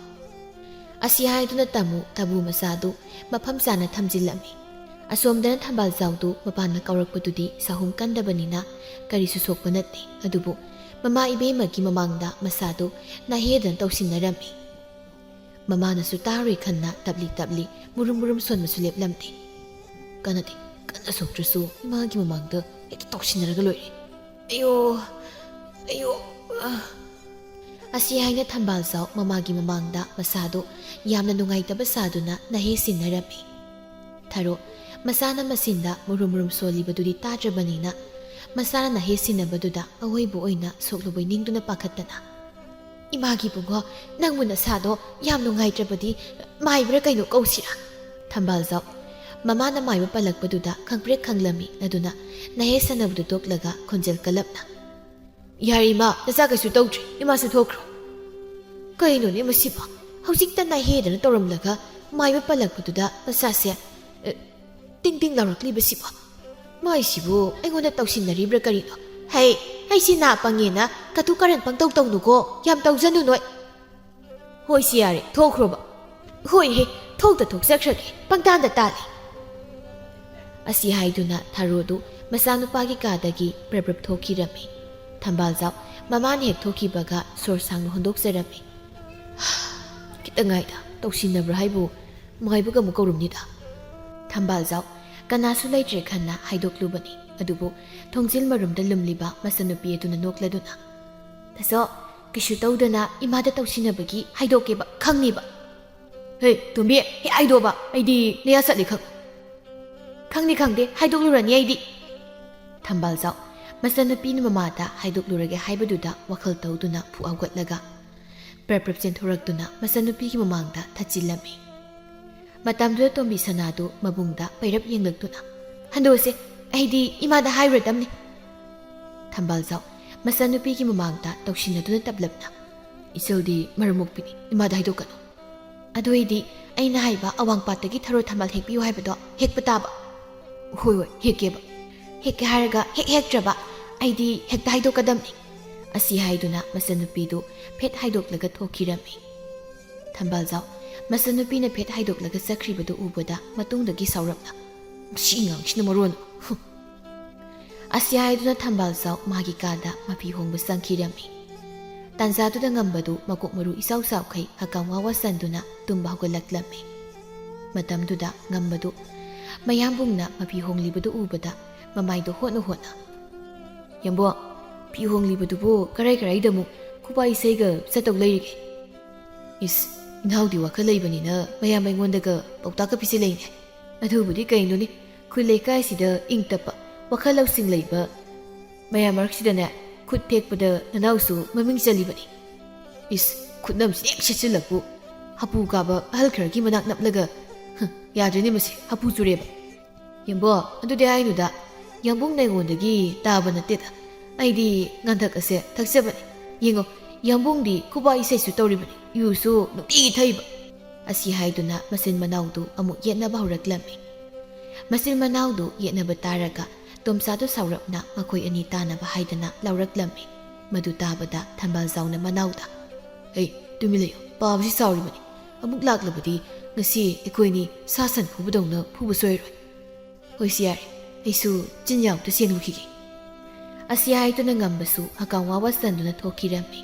ꯑꯁꯤ ꯍꯥꯏꯗꯨꯅ ꯇꯥꯃꯨ ꯇꯥꯕꯨ ꯃꯆꯥꯗꯨ ꯃꯐꯝ ꯆꯥꯅ ꯊꯝꯖꯤꯜꯂꯝꯃꯤ꯫ ꯑꯁꯣꯝꯗꯅ ꯊꯝꯕꯥꯜꯖꯥꯎꯗꯨ ꯃꯄꯥꯟꯅ ꯀꯥꯎꯔꯛꯄꯗꯨꯗꯤ ꯁꯥꯍꯨꯝ ꯀꯟꯗꯕꯅꯤꯅ ꯀꯔꯤꯁꯨ ꯁꯣꯛꯄ ꯅꯠꯇꯦ꯫ ꯑꯗꯨꯕꯨ ꯃꯃꯥ ꯏꯕꯦꯝꯃꯒꯤ ꯃꯃꯥꯡꯗ ꯃꯆꯥꯗꯨ ꯅꯥꯍꯦꯗꯅ ꯇꯧꯁꯤꯟꯅꯔꯝꯃꯤ꯫ ꯃꯃꯥꯅꯁꯨ ꯇꯥꯔꯣꯏ ꯈꯟꯅ ꯇꯞꯂꯤ ꯇꯞꯂꯤ ꯃꯨꯔꯨꯝ ꯃꯨꯔꯨꯝ ꯁꯣꯟꯕꯁꯨ ꯂꯦꯞꯂꯝꯗꯦ꯫ "ꯀꯟꯅꯗꯤ ꯀꯟꯅ ꯁꯣꯛꯇ꯭ꯔꯁꯨ ꯏꯃꯥꯒꯤ ꯃꯃꯥꯡꯗ ꯍꯦꯛꯇ ꯇꯧꯁꯤꯟꯅꯔꯒ ꯂꯣꯏꯔꯦ꯫ ꯑꯌꯣ, ꯑꯌꯣ, ꯑ꯫" ꯑꯁꯤ ꯍꯥꯏꯅ ꯊꯝꯕꯥꯜꯖꯥꯎ ꯃꯃꯥꯒꯤ ꯃꯃꯥꯡꯗ ꯃꯁꯥꯗꯨ ꯌꯥꯝꯅ ꯅꯨꯡꯉꯥꯏꯇꯕ ꯁꯥꯗꯨꯅ ꯅꯥꯍꯦ ꯁꯤꯟꯅꯔꯝꯃꯤ꯫ ꯊꯔꯣ, ꯃꯁꯥꯅ ꯃꯆꯤꯟꯗ ꯃꯨꯔꯨꯝ ꯃꯨꯔꯨꯝ ꯁꯣꯜꯂꯤꯕꯗꯨꯗꯤ ꯇꯥꯗ꯭ꯔꯕꯅꯤꯅ, ꯃꯁꯥꯅ ꯅꯥꯍꯦ ꯁꯤꯟꯅꯕꯗꯨꯗ ꯑꯋꯣꯏꯕ ꯑꯣꯏꯅ ꯁꯣꯛꯂꯨꯕꯣꯏ ꯅꯤꯡꯗꯨꯅ ꯄꯥꯈꯠꯇꯅ, "ꯏꯃꯥꯒꯤ ꯏꯕꯨꯡꯉꯣ, ꯅꯪꯕꯨ ꯅꯁꯥꯗꯣ ꯌꯥꯝ ꯅꯨꯡꯉꯥꯏꯇ꯭ꯔꯕꯗꯤ ꯃꯥꯏꯕ꯭ꯔꯥ ꯀꯩꯅꯣ ꯀꯧꯁꯤꯔꯥ?" ꯊꯝꯕꯥꯜꯖꯥꯎ, ꯃꯃꯥꯅ ꯃꯥꯏꯕ ꯄꯜꯂꯛꯄꯗꯨꯗ ꯈꯪꯄ꯭ꯔꯦꯛ ꯈꯪꯂꯝꯃꯤ꯫ ꯑꯗꯨꯅ ꯅꯥꯍꯦ ꯁꯥꯟꯅꯕꯗꯨ ꯇꯣꯛꯂꯒ ꯈꯣꯟꯖꯦꯜ ꯀꯜꯂꯞꯅ, "ꯌꯥꯔꯦ ꯏꯃꯥ, ꯅꯆꯥ ꯀꯩꯁꯨ ꯇꯧꯗ꯭ꯔꯤ, ꯏꯃꯥꯁꯨ ꯊꯣꯛꯈ꯭ꯔꯣ꯫" ꯀꯩꯅꯣꯅꯦ ꯃꯁꯤꯕꯣ? ꯍꯧꯖꯤꯛꯇ ꯅꯥꯍꯦꯗꯅ ꯇꯧꯔꯝꯂꯒ ꯃꯥꯏꯕ ꯄꯜꯂꯛꯄꯗꯨꯗ ꯃꯆꯥꯁꯦ, ꯑꯦ, ꯇꯤꯡ ꯇꯤꯡ ꯂꯥꯎꯔꯛꯂꯤꯕꯁꯤꯕꯣ? ꯃꯥꯏꯁꯤꯕꯨ ꯑꯩꯉꯣꯟꯗ ꯇꯧꯁꯤꯟꯅꯔꯤꯕ꯭ꯔꯥ ꯀꯔꯤꯅꯣ? ꯍꯩ, ꯑꯩꯁꯤ ꯅꯥ ꯄꯪꯉꯦꯅ ꯀꯇꯨ ꯀꯔꯟ ꯄꯪꯇꯧ ꯇꯧꯅꯨꯀꯣ, ꯌꯥꯝ ꯇꯧꯖꯅꯨ ꯅꯣꯏ꯫ "ꯍꯣꯏ ꯁꯤ ꯌꯥꯔꯦ, ꯊꯣꯛꯈ꯭ꯔꯣꯕ꯫" "ꯍꯣꯏ ꯍꯦ, ꯊꯣꯛꯇ ꯊꯣꯛꯆꯈ꯭ꯔꯒꯦ, ꯄꯪꯇꯥꯟꯗ ꯇꯥꯜꯂꯤ꯫" ꯑꯁꯤ ꯍꯥꯏꯗꯨꯅ ꯊꯔꯣꯗꯨ ꯃꯆꯥꯅꯨꯄꯥꯒꯤ ꯀꯥꯗꯒꯤ ꯄ꯭ꯔꯞ ꯄ꯭ꯔꯞ ꯊꯣꯛꯈꯤꯔꯝꯃꯤ꯫ ꯊꯝꯕꯥꯜꯖꯥꯎ ꯃꯃꯥꯅ ꯍꯦꯛ ꯊꯣꯛꯈꯤꯕꯒ ꯁꯣꯔ ꯁꯥꯡꯅ ꯍꯣꯟꯗꯣꯛꯆꯔꯝꯃꯤ꯫ "ꯈꯤꯇꯪ ꯉꯥꯏꯗ, ꯇꯧꯁꯤꯟꯅꯕ꯭ꯔꯥ ꯍꯥꯏꯕꯨ ꯃꯥꯏꯕꯒ ꯑꯃꯨꯛ ꯀꯧꯔꯝꯅꯤꯗ꯫" ꯊꯝꯕꯥꯜꯖꯥꯎ ꯀꯅꯥꯁꯨ ꯂꯩꯇ꯭ꯔꯦ ꯈꯟꯅ ꯍꯥꯏꯗꯣꯛꯂꯨꯕꯅꯤ꯫ ꯑꯗꯨꯕꯨ ꯊꯣꯡꯖꯤꯜ ꯃꯔꯨꯝꯗ ꯂꯨꯝꯂꯤꯕ ꯃꯆꯟꯅꯨꯄꯤ ꯑꯗꯨꯅ ꯅꯣꯛꯂꯗꯨꯅ, "ꯇꯥꯆꯧ, ꯀꯩꯁꯨ ꯇꯧꯗꯅ ꯏꯃꯥꯗ ꯇꯧꯁꯤꯟꯅꯕꯒꯤ ꯍꯥꯏꯗꯣꯛꯀꯦꯕ, ꯈꯪꯅꯤꯕ꯫" "ꯍꯦ, ꯇꯣꯝꯕꯤ, ꯍꯦ ꯍꯥꯏꯗꯣꯛꯑꯕ, ꯑꯩꯗꯤ ꯅꯌꯥ ꯆꯠꯂꯤ ꯈꯪ꯫" "ꯈꯪꯗꯦ, ꯈꯪꯗꯦ, ꯍꯥꯏꯗꯣꯛꯂꯨꯔꯅꯤ ꯑꯩꯗꯤ꯫" ꯊꯝꯕꯥꯜꯖꯥꯎ ꯃꯆꯟꯅꯨꯄꯤꯅ ꯃꯃꯥꯗ ꯍꯥꯏꯗꯣꯛꯂꯨꯔꯒꯦ ꯍꯥꯏꯕꯗꯨꯗ ꯋꯥꯈꯜ ꯇꯧꯗꯨꯅ ꯐꯨꯛ ꯍꯧꯒꯠꯂꯒ ꯄ꯭ꯔꯞ ꯄ꯭ꯔꯞ ꯆꯦꯟꯊꯣꯔꯛꯇꯨꯅ ꯃꯆꯟꯅꯨꯄꯤꯒꯤ ꯃꯃꯥꯡꯗ ꯊꯠꯆꯤꯜꯂꯝꯃꯤ꯫ ꯃꯇꯝꯗꯨꯗ ꯇꯣꯝꯕꯤ ꯁꯅꯥꯗꯨ ꯃꯕꯨꯡꯗ ꯄꯩꯔꯞ ꯌꯦꯡꯂꯛꯇꯨꯅ, "ꯍꯟꯗꯣꯛꯑꯁꯦ, ꯑꯩꯗꯤ ꯏꯃꯥꯗ ꯍꯥꯏꯔꯨꯔꯗꯝꯅꯤ꯫" ꯊꯝꯕꯥꯜꯖꯥꯎ ꯃꯆꯟꯅꯨꯄꯤꯒꯤ ꯃꯃꯥꯡꯗ ꯇꯧꯁꯤꯟꯅꯗꯨꯅ ꯇꯞꯂꯞꯅ, "ꯏꯆꯜꯗꯤ ꯃꯔꯝ ꯃꯣꯛꯄꯤꯅꯤ, ꯏꯃꯥꯗ ꯍꯥꯏꯗꯣꯛꯀꯅꯨ꯫ ꯑꯗꯨ ꯑꯣꯏꯗꯤ ꯑꯩꯅ ꯍꯥꯏꯕ ꯑꯋꯥꯡꯄꯥꯠꯇꯒꯤ ꯊꯔꯣ ꯊꯝꯕꯥꯜ ꯍꯦꯛꯄꯤꯌꯨ ꯍꯥꯏꯕꯗꯣ ꯍꯦꯛꯄ ꯇꯥꯕ꯫" "ꯍꯣꯏ ꯍꯣꯏ, ꯍꯦꯛꯀꯦꯕ꯫ ꯍꯦꯛꯀꯦ ꯍꯥꯏꯔꯒ ꯍꯦꯛ ꯍꯦꯛꯇ꯭ꯔꯕ, ꯑꯩꯗꯤ ꯍꯦꯛꯇ ꯍꯥꯏꯗꯣꯛꯀꯗꯝꯅꯤ꯫" ꯑꯁꯤ ꯍꯥꯏꯗꯨꯅ ꯃꯆꯟꯅꯨꯄꯤꯗꯨ ꯐꯦꯠ ꯍꯥꯏꯗꯣꯛꯂꯒ ꯊꯣꯛꯈꯤꯔꯝꯃꯤ꯫ ꯊꯝꯕꯥꯜꯖꯥꯎ ꯃꯆꯟꯅꯨꯄꯤꯅ ꯐꯦꯠ ꯍꯥꯏꯗꯣꯛꯂꯒ ꯆꯠꯈ꯭ꯔꯤꯕꯗꯨ ꯎꯕꯗ ꯃꯇꯨꯡꯗꯒꯤ ꯁꯥꯎꯔꯞꯅ, "ꯃꯁꯤ ꯑꯉꯥꯡꯁꯤꯅ ꯃꯔꯣꯟ ꯑꯃ, ꯍꯨꯝ!" ꯑꯁꯤ ꯍꯥꯏꯗꯨꯅ ꯊꯝꯕꯥꯜꯖꯥꯎ ꯃꯥꯒꯤ ꯀꯥꯗ ꯃꯐꯤ ꯍꯣꯡꯕ ꯆꯪꯈꯤꯔꯝꯃꯤ꯫ ꯇꯥꯟꯖꯥꯗꯨꯗ ꯉꯝꯕꯗꯨ ꯃꯀꯣꯛ ꯃꯔꯨ ꯏꯆꯥꯎ ꯆꯥꯎꯈꯩ ꯍꯀꯥꯝ ꯋꯥ ꯋꯥ ꯆꯟꯗꯨꯅ ꯇꯨꯝꯕ ꯍꯧꯒꯠꯂꯛꯂꯝꯃꯤ꯫ ꯃꯇꯝꯗꯨꯗ ꯉꯝꯕꯗꯨ ꯃꯌꯥꯝꯕꯨꯡꯅ ꯃꯐꯤ ꯍꯣꯡꯂꯤꯕꯗꯨ ꯎꯕꯗ ꯃꯃꯥꯏꯗꯣ ꯍꯣꯠꯅ ꯍꯣꯠꯅ, "ꯌꯥꯝꯕꯣ, ꯐꯤ ꯍꯣꯡꯂꯤꯕꯗꯨꯕꯨ ꯀꯔꯥꯏ ꯀꯔꯥꯏꯗ ꯑꯃꯨꯛ ꯈꯨꯕꯥꯛ ꯏꯁꯩꯒ ꯆꯠꯇꯧ ꯂꯩꯔꯤꯒꯦ? ꯏꯁ, ꯏꯅꯥꯎꯗꯤ ꯋꯥꯈꯜ ꯂꯩꯕꯅꯤꯅ ꯃꯌꯥꯝ ꯑꯩꯉꯣꯟꯗꯒ ꯄꯥꯎꯇꯥꯛꯀ ꯄꯤꯁꯤꯜꯂꯛꯏꯅꯦ꯫ ꯑꯗꯨꯕꯨꯗꯤ ꯀꯩꯅꯣꯅꯦ, ꯈꯨꯜ ꯂꯩꯀꯥꯏꯁꯤꯗ ꯏꯪ ꯇꯞꯄ, ꯋꯥꯈꯜ ꯂꯧꯁꯤꯡ ꯂꯩꯕ ꯃꯌꯥꯝ ꯃꯔꯛꯁꯤꯗꯅꯦ, ꯈꯨꯠ ꯊꯦꯛꯄꯗ ꯅꯅꯥꯎꯁꯨ ꯃꯃꯤꯡ ꯆꯜꯂꯤꯕꯅꯤ꯫ ꯏꯁ, ꯈꯨꯠꯅꯝꯁꯤ ꯍꯦꯛ ꯁꯦꯠꯆꯤꯜꯂꯛꯄꯨ, ꯍꯥꯄꯨ ꯀꯥꯕ ꯑꯍꯜ ꯈꯔꯒꯤ ꯃꯅꯥꯛ ꯅꯞꯂꯒ, ꯍ, ꯌꯥꯗ꯭ꯔꯦꯅꯦ ꯃꯁꯤ, ꯍꯥꯄꯨ ꯆꯨꯔꯦꯕ꯫ ꯌꯥꯝꯕꯣ, ꯑꯗꯨꯗꯤ ꯍꯥꯏꯅꯨꯗ, ꯌꯥꯝꯕꯨꯡ ꯅꯩꯉꯣꯟꯗꯒꯤ ꯇꯥꯕ ꯅꯠꯇꯦꯗ꯫ ꯑꯩꯗꯤ ꯉꯥꯟꯊꯛ ꯑꯁꯦ ꯊꯛꯆꯕꯅꯤ꯫ ꯌꯦꯡꯉꯣ, ꯌꯥꯝꯕꯨꯡꯗꯤ ꯈꯨꯕꯥꯛ ꯏꯁꯩꯁꯨ ꯇꯧꯔꯤꯕꯅꯤ, ꯌꯨꯁꯨ ꯅꯨꯡꯇꯤꯒꯤ ꯊꯛꯏꯕ꯫" ꯑꯁꯤ ꯍꯥꯏꯗꯨꯅ ꯃꯆꯤꯟ ꯃꯅꯥꯎꯗꯨ ꯑꯃꯨꯛ ꯌꯦꯠꯅꯕ ꯍꯧꯔꯛꯂꯝꯃꯤ꯫ ꯃꯆꯤꯟ ꯃꯅꯥꯎꯗꯨ ꯌꯦꯠꯅꯕ ꯇꯥꯔꯒ ꯇꯣꯝꯆꯥꯗꯨ ꯁꯥꯎꯔꯞꯅ ꯃꯈꯣꯏ ꯑꯅꯤ ꯇꯥꯅꯕ ꯍꯥꯏꯗꯅ ꯂꯥꯎꯔꯛꯂꯝꯃꯤ꯫ ꯃꯗꯨ ꯇꯥꯕꯗ ꯊꯝꯕꯥꯜꯖꯥꯎꯅ ꯃꯅꯥꯎꯗ, "ꯍꯩ, ꯇꯨꯃꯤꯟ ꯂꯩꯌꯨ, ꯄꯥꯕꯁꯤ ꯆꯥꯎꯔꯤꯕꯅꯤ꯫ ꯑꯃꯨꯛ ꯂꯥꯛꯂꯕꯗꯤ ꯉꯁꯤ ꯑꯩꯈꯣꯏꯅꯤ ꯁꯥ ꯁꯟ ꯐꯨꯕꯗꯧꯅ ꯐꯨꯕ ꯁꯣꯏꯔꯣꯏ꯫ ꯍꯣꯏꯁꯦ ꯌꯥꯔꯦ, ꯑꯩꯁꯨ ꯆꯤꯟꯌꯥꯎꯗ ꯆꯦꯟꯂꯨꯈꯤꯒꯦ꯫" ꯑꯁꯤ ꯍꯥꯏꯗꯨꯅ ꯉꯝꯕꯁꯨ ꯍꯀꯥꯝ ꯋꯥ ꯋꯥ ꯆꯟꯗꯨꯅ ꯊꯣꯛꯈꯤꯔꯝꯃꯤ꯫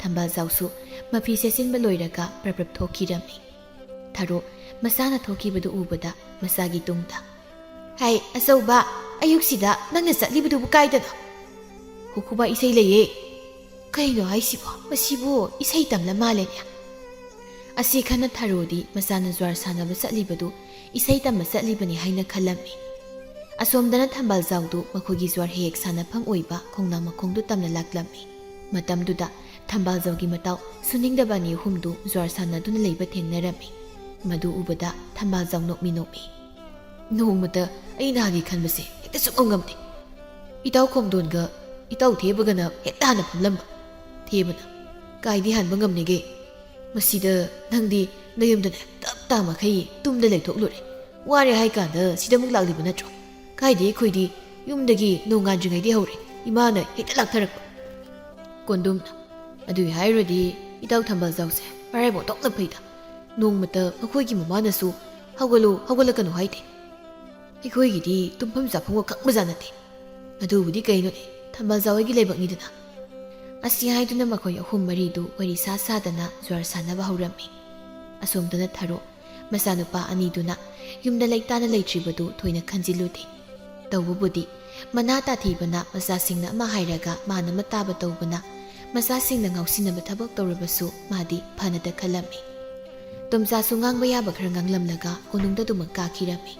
ꯊꯝꯕꯥꯜꯖꯥꯎꯁꯨ ꯃꯐꯤ ꯁꯦꯠꯆꯤꯟꯕ ꯂꯣꯏꯔꯒ ꯄ꯭ꯔꯞ ꯄ꯭ꯔꯞ ꯊꯣꯛꯈꯤꯔꯝꯃꯤ꯫ ꯊꯔꯣ ꯃꯆꯥꯅ ꯊꯣꯛꯈꯤꯕꯗꯨ ꯎꯕꯗ ꯃꯆꯥꯒꯤ ꯇꯨꯡꯗ, "ꯍꯥꯏ, ꯑꯆꯧꯕ, ꯑꯌꯨꯛꯁꯤꯗ ꯅꯪꯅ ꯆꯠꯂꯤꯕꯗꯨꯕꯨ ꯀꯥꯏꯗꯅꯣ?" "ꯍꯣ, ꯈꯨꯕꯥꯛ ꯏꯁꯩ ꯂꯩꯌꯦ꯫" "ꯀꯩꯅꯣ ꯍꯥꯏꯁꯤꯕꯣ? ꯃꯁꯤꯕꯨ ꯏꯁꯩ ꯇꯝꯂ ꯃꯥꯜꯂꯦꯅꯦ꯫" ꯑꯁꯤ ꯈꯟꯅ ꯊꯔꯣꯗꯤ ꯃꯆꯥꯅ ꯖ꯭ꯋꯥꯔ ꯁꯥꯟꯅꯕ ꯆꯠꯂꯤꯕꯗꯨ ꯏꯁꯩ ꯇꯝꯕ ꯆꯠꯂꯤꯕꯅꯤ ꯍꯥꯏꯅ ꯈꯜꯂꯝꯃꯤ꯫ ꯑꯁꯣꯝꯗꯅ ꯊꯝꯕꯥꯜꯖꯥꯎꯗꯨ ꯃꯈꯣꯏꯒꯤ ꯖ꯭ꯋꯥꯔ ꯍꯦꯛ ꯍꯦꯛ ꯁꯥꯟꯅꯐꯝ ꯑꯣꯏꯕ ꯈꯣꯡꯅꯥꯡ ꯃꯈꯣꯡꯗꯨ ꯇꯝꯅ ꯂꯥꯛꯂꯝꯃꯤ꯫ ꯃꯇꯝꯗꯨꯗ ꯊꯝꯕꯥꯜꯖꯥꯎꯒꯤ ꯃꯇꯥꯎ ꯁꯨꯅꯤꯡꯗꯕ ꯑꯅꯤ ꯑꯍꯨꯝꯗꯨ ꯖ꯭ꯋꯥꯔ ꯁꯥꯟꯅꯗꯨꯅ ꯂꯩꯕ ꯊꯦꯡꯅꯔꯝꯃꯤ꯫ ꯃꯗꯨ ꯎꯕꯗ ꯊꯝꯕꯥꯜꯖꯥꯎ ꯅꯣꯛꯃꯤ ꯅꯣꯛꯃꯤ, "ꯅꯣꯡꯃꯇ ꯑꯩ ꯅꯍꯥꯟꯒꯤ ꯈꯟꯕꯁꯦ ꯍꯦꯛꯇ ꯁꯨꯡꯉꯝ ꯉꯝꯗꯦ꯫ ꯏꯇꯥꯎ ꯈꯣꯡꯗꯣꯟꯒ ꯏꯇꯥꯎ ꯊꯦꯕꯒꯅ ꯍꯦꯛꯇ ꯍꯥꯟꯅ ꯐꯝꯂꯝꯕ꯫ ꯊꯦꯕꯅ, 'ꯀꯥꯏꯗꯤ ꯍꯥꯟꯕ ꯉꯝꯅꯤꯒꯦ? ꯃꯁꯤꯗ ꯅꯪꯗꯤ ꯅꯌꯨꯝꯗꯅꯦ ꯇꯞ ꯇꯥ ꯃꯈꯩ ꯇꯨꯝꯗ ꯂꯩꯊꯣꯛꯂꯨꯔꯦ꯫ ꯋꯥꯔꯦ ꯍꯥꯏ ꯀꯥꯟꯗ ꯁꯤꯗ ꯑꯃꯨꯛ ꯂꯥꯛꯂꯤꯕ ꯅꯠꯇ꯭ꯔꯣ? ꯀꯥꯏꯗꯤ ꯑꯩꯈꯣꯏꯗꯤ ꯌꯨꯝꯗꯒꯤ ꯅꯣꯡꯉꯥꯟꯗ꯭ꯔꯤꯉꯩꯗꯤ ꯍꯧꯔꯦ ꯏꯃꯥꯅ ꯍꯦꯛꯇ ꯂꯥꯛꯊꯔꯛꯄ.' ꯀꯣꯟꯗꯨꯝꯅ, "ꯑꯗꯨꯒꯤ ꯍꯥꯏꯔꯨꯔꯗꯤ ꯏꯇꯥꯎ ꯊꯝꯕꯥꯜꯖꯥꯎꯁꯦ ꯃꯔꯥꯏꯕꯛ ꯑꯣꯟꯊꯣꯛꯅ ꯐꯩꯗ꯫ ꯅꯣꯡꯃꯇ ꯃꯈꯣꯏꯒꯤ ꯃꯃꯥꯅꯁꯨ 'ꯍꯧꯒꯠꯂꯨ, ꯍꯧꯒꯠꯂꯛꯀꯅꯨ' ꯍꯥꯏꯗꯦ꯫ ꯑꯩꯈꯣꯏꯒꯤꯗꯤ ꯇꯨꯝꯐꯝ ꯆꯥꯐꯝꯒ ꯈꯪꯕꯖꯥꯠ ꯅꯠꯇꯦ꯫ ꯑꯗꯨꯕꯨꯗꯤ ꯀꯩꯅꯣꯅꯦ, ꯊꯝꯕꯥꯜꯖꯥꯎ ꯍꯣꯏꯒꯤ ꯂꯩꯕꯛꯅꯤꯗꯅ꯫" ꯑꯁꯤ ꯍꯥꯏꯗꯨꯅ ꯃꯈꯣꯏ ꯑꯍꯨꯝ ꯃꯔꯤꯗꯨ ꯋꯥꯔꯤ ꯁꯥ ꯁꯥꯗꯅ ꯖ꯭ꯋꯥꯔ ꯁꯥꯟꯅꯕ ꯍꯧꯔꯝꯃꯤ꯫ ꯑꯁꯣꯝꯗꯅ ꯊꯔꯣ, ꯃꯆꯥꯅꯨꯄꯥ ꯑꯅꯤꯗꯨꯅ ꯌꯨꯝꯗ ꯂꯩꯇꯥꯅ ꯂꯩꯇ꯭ꯔꯤꯕꯗꯨ ꯊꯣꯏꯅ ꯈꯟꯖꯤꯜꯂꯨꯗꯦ꯫ ꯇꯧꯕꯕꯨꯗꯤ ꯃꯅꯥ ꯇꯥꯊꯤꯕꯅ ꯃꯆꯥꯁꯤꯡꯅ ꯑꯃ ꯍꯥꯏꯔꯒ ꯃꯥꯅ ꯑꯃ ꯇꯥꯕ ꯇꯧꯕꯅ ꯃꯆꯥꯁꯤꯡꯅ ꯉꯥꯎꯁꯤꯟꯅꯕ ꯊꯕꯛ ꯇꯧꯔꯕꯁꯨ ꯃꯥꯗꯤ ꯐꯅꯇ ꯈꯜꯂꯝꯃꯤ꯫ ꯇꯣꯝꯆꯥꯁꯨ ꯉꯥꯡꯕ ꯌꯥꯕ ꯈꯔ ꯉꯥꯡꯂꯝꯂꯒ ꯀꯣꯅꯨꯡꯗ ꯑꯗꯨꯃꯛ ꯀꯥꯈꯤꯔꯝꯃꯤ꯫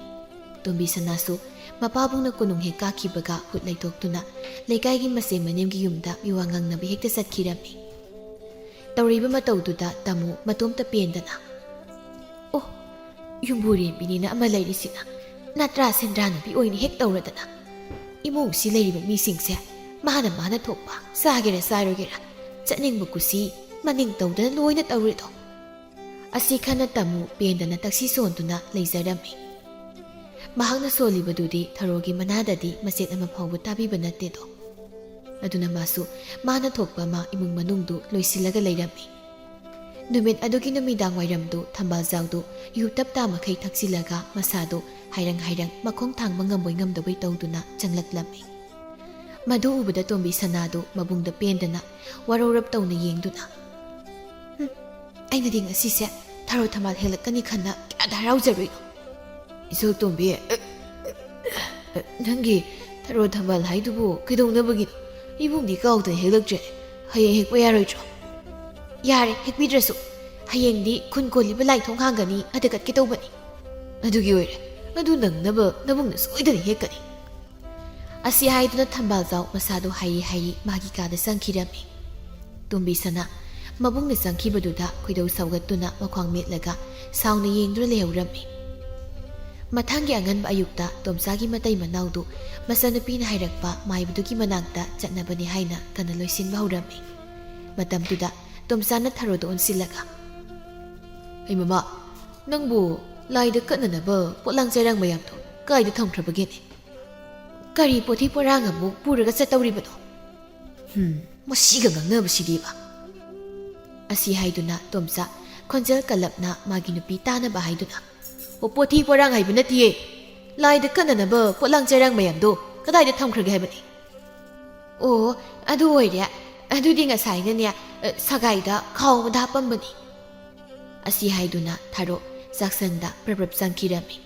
ꯇꯣꯝꯕꯤ ꯁꯅꯥꯁꯨ ꯃꯄꯥꯕꯨꯡꯅ ꯀꯣꯅꯨꯡ ꯍꯦꯛ ꯀꯥꯈꯤꯕꯒ ꯍꯨꯠ ꯂꯩꯊꯣꯛꯇꯨꯅ ꯂꯩꯀꯥꯏꯒꯤ ꯃꯆꯦ ꯃꯅꯦꯝꯒꯤ ꯌꯨꯝꯗ ꯃꯤꯋꯥ ꯉꯥꯡꯅꯕ ꯍꯦꯛꯇ ꯆꯠꯈꯤꯔꯝꯃꯤ꯫ ꯇꯧꯔꯤꯕ ꯃꯇꯧꯗꯨꯗ ꯇꯥꯃꯨ ꯃꯇꯣꯝꯇ ꯄꯦꯟꯗꯅ, "ꯑꯣ, ꯌꯨꯝꯕꯨꯔꯦꯝꯕꯤꯅꯤꯅ ꯑꯃ ꯂꯩꯔꯤꯁꯤꯅ ꯅꯠꯇ꯭ꯔꯥ ꯁꯦꯟꯗ꯭ꯔꯥ ꯅꯨꯄꯤ ꯑꯣꯏꯅ ꯍꯦꯛ ꯇꯧꯔꯗꯅ꯫ ꯏꯃꯨꯡꯁꯤ ꯂꯩꯔꯤꯕ ꯃꯤꯁꯤꯡꯁꯦ ꯃꯥꯅ ꯃꯥꯅ ꯊꯣꯛꯄ ꯆꯥꯒꯦꯔꯥ ꯆꯥꯔꯣꯏꯒꯦꯔꯥ ꯆꯠꯅꯤꯡꯕ ꯀꯨꯁꯤ ꯃꯅꯤꯡ ꯇꯧꯗꯅ ꯂꯣꯏꯅ ꯇꯧꯔꯦꯗꯣ꯫" ꯑꯁꯤ ꯈꯟꯅ ꯇꯥꯃꯨ ꯄꯦꯟꯗꯅ ꯇꯛꯁꯤ ꯁꯣꯟꯗꯨꯅ ꯂꯩꯖꯔꯝꯃꯤ꯫ ꯃꯍꯥꯛꯅ ꯁꯣꯜꯂꯤꯕꯗꯨꯗꯤ ꯊꯔꯣꯒꯤ ꯃꯅꯥꯗꯗꯤ ꯃꯆꯦꯠ ꯑꯃ ꯐꯥꯎꯕ ꯇꯥꯕꯤꯕ ꯅꯠꯇꯦꯗꯣ꯫ ꯑꯗꯨꯅ ꯃꯥꯁꯨ ꯃꯥꯅ ꯊꯣꯛꯄ ꯑꯃ ꯏꯃꯨꯡ ꯃꯅꯨꯡꯗꯨ ꯂꯣꯏꯁꯤꯜꯂꯒ ꯂꯩꯔꯝꯃꯤ꯫ ꯅꯨꯃꯤꯠ ꯑꯗꯨꯒꯤ ꯅꯨꯃꯤꯗꯥꯡ ꯋꯥꯏꯔꯝꯗꯨ ꯊꯝꯕꯥꯜꯖꯥꯎꯗꯨ ꯌꯨ ꯇꯞ ꯇꯥ ꯃꯈꯩ ꯊꯛꯆꯤꯜꯂꯒ ꯃꯁꯥꯗꯨ ꯍꯥꯏꯔꯪ ꯍꯥꯏꯔꯪ ꯃꯈꯣꯡ ꯊꯥꯡꯕ ꯉꯝꯕꯣꯏ ꯉꯝꯗꯕꯣꯏ ꯇꯧꯗꯨꯅ ꯆꯪꯂꯛꯂꯝꯃꯤ꯫ ꯃꯗꯨ ꯎꯕꯗ ꯇꯣꯝꯕꯤ ꯁꯅꯥꯗꯨ ꯃꯕꯨꯡꯗ ꯄꯦꯟꯗꯅ ꯋꯥꯔꯧꯔꯞ ꯇꯧꯅ ꯌꯦꯡꯗꯨꯅ, "ꯍꯨꯝ, ꯑꯩꯅꯗꯤ ꯉꯁꯤꯁꯦ ꯊꯔꯣ ꯊꯝꯕꯥꯜ ꯍꯦꯛꯂꯛꯀꯅꯤ ꯈꯟꯅ ꯀꯌꯥꯗ ꯍꯔꯥꯎꯖꯔꯨꯏꯅꯣ꯫" "ꯏꯆꯧ ꯇꯣꯝꯕꯤ, ꯅꯪꯒꯤ ꯊꯔꯣ ꯊꯝꯕꯥꯜ ꯍꯥꯏꯗꯨꯕꯨ ꯀꯩꯗꯧꯅꯕꯒꯤꯅꯣ? ꯏꯕꯨꯡꯗꯤ ꯀꯥꯎꯗꯅ ꯍꯦꯛꯂꯛꯇ꯭ꯔꯦ꯫ ꯍꯌꯦꯡ ꯍꯦꯛꯄ ꯌꯥꯔꯣꯏꯗ꯭ꯔꯣ?" "ꯌꯥꯔꯦ, ꯍꯦꯛꯄꯤꯗ꯭ꯔꯁꯨ꯫ ꯍꯌꯦꯡꯗꯤ ꯈꯨꯟ ꯀꯣꯜꯂꯤꯕ ꯂꯥꯏ ꯊꯣꯡ ꯍꯥꯡꯒꯅꯤ, ꯑꯗ ꯀꯠꯀꯦ ꯇꯧꯕꯅꯤ꯫" "ꯑꯗꯨꯒꯤ ꯑꯣꯏꯔꯦ꯫ ꯃꯗꯨ ꯅꯪꯅꯕ ꯅꯕꯨꯡꯅ ꯁꯣꯏꯗꯅ ꯍꯦꯛꯀꯅꯤ꯫ ꯑꯁꯤ ꯍꯥꯏꯗꯨꯅ ꯊꯝꯕꯥꯜꯖꯥꯎ ꯃꯁꯥꯗꯨ ꯍꯥꯏꯌꯤ ꯍꯥꯏꯌꯤ ꯃꯥꯒꯤ ꯀꯥꯗ ꯆꯪꯈꯤꯔꯝꯃꯤ꯫ ꯇꯣꯝꯕꯤ ꯁꯅꯥ ꯃꯕꯨꯡꯅ ꯆꯪꯈꯤꯕꯗꯨꯗ ꯈꯣꯏꯗꯧ ꯁꯧꯒꯠꯇꯨꯅ ꯃꯈ꯭ꯋꯥꯡ ꯃꯦꯠꯂꯒ ꯁꯥꯎꯅ ꯌꯦꯡꯗꯨꯅ ꯂꯩꯍꯧꯔꯝꯃꯤ꯫ ꯃꯊꯪꯒꯤ ꯑꯉꯟꯕ ꯑꯌꯨꯛꯇ ꯇꯣꯝꯆꯥꯒꯤ ꯃꯇꯩ ꯃꯅꯥꯎꯗꯨ ꯃꯆꯥꯅꯨꯄꯤꯅ ꯍꯥꯏꯔꯛꯄ ꯃꯥꯏꯕꯗꯨꯒꯤ ꯃꯅꯥꯛꯇ ꯆꯠꯅꯕꯅꯤ ꯍꯥꯏꯅ ꯀꯟꯅ ꯂꯣꯏꯁꯤꯟꯕ ꯍꯧꯔꯝꯃꯤ꯫ ꯃꯇꯝꯗꯨꯗ ꯇꯣꯝꯆꯥꯅ ꯊꯔꯣꯗ ꯑꯣꯟꯁꯤꯜꯂꯒ, "ꯑꯩ ꯃꯃꯥ, ꯅꯪꯕꯨ ꯂꯥꯏꯗ ꯀꯠꯅꯅꯕ ꯄꯣꯠꯂꯥꯡ ꯆꯩꯔꯥꯡ ꯃꯌꯥꯝꯗꯣ ꯀꯥꯏꯗ ꯊꯝꯈ꯭ꯔꯕꯒꯦꯅꯦ? ꯀꯔꯤ ꯄꯣꯊꯤ ꯄꯣꯔꯥꯡ ꯑꯃꯨꯛ ꯄꯨꯔꯒ ꯆꯠꯇꯧꯔꯤꯕꯅꯣ? ꯍꯨꯝ, ꯃꯁꯤꯒ ꯉꯥꯡꯅꯕꯁꯤꯗꯤꯕ!" ꯑꯁꯤ ꯍꯥꯏꯗꯨꯅ ꯇꯣꯝꯆꯥ ꯈꯣꯟꯖꯦꯜ ꯀꯜꯂꯞꯅ ꯃꯥꯒꯤ ꯅꯨꯄꯤ ꯇꯥꯅꯕ ꯍꯥꯏꯗꯨꯅ, "ꯑꯣ, ꯄꯣꯊꯤ ꯄꯣꯔꯥꯡ ꯍꯥꯏꯕ ꯅꯠꯇꯤꯌꯦ, ꯂꯥꯏꯗ ꯀꯠꯅꯅꯕ ꯄꯣꯠꯂꯥꯡ ꯆꯩꯔꯥꯡ ꯃꯌꯥꯝꯗꯣ ꯀꯗꯥꯏꯗ ꯊꯝꯈ꯭ꯔꯒꯦ ꯍꯥꯏꯕꯅꯤ?" "ꯑꯣ, ꯑꯗꯨ ꯑꯣꯏꯔꯦ, ꯑꯗꯨꯗꯤ ꯉꯁꯥꯏꯅꯅꯦ, ꯑ, ꯁꯒꯥꯏꯗ ꯈꯥꯎ ꯑꯃꯗ ꯍꯥꯞꯄꯝꯕꯅꯤ꯫" ꯑꯁꯤ ꯍꯥꯏꯗꯨꯅ ꯊꯔꯣ ꯆꯥꯛꯁꯪꯗ ꯄ꯭ꯔꯞ ꯄ꯭ꯔꯞ ꯆꯪꯈꯤꯔꯝꯃꯤ꯫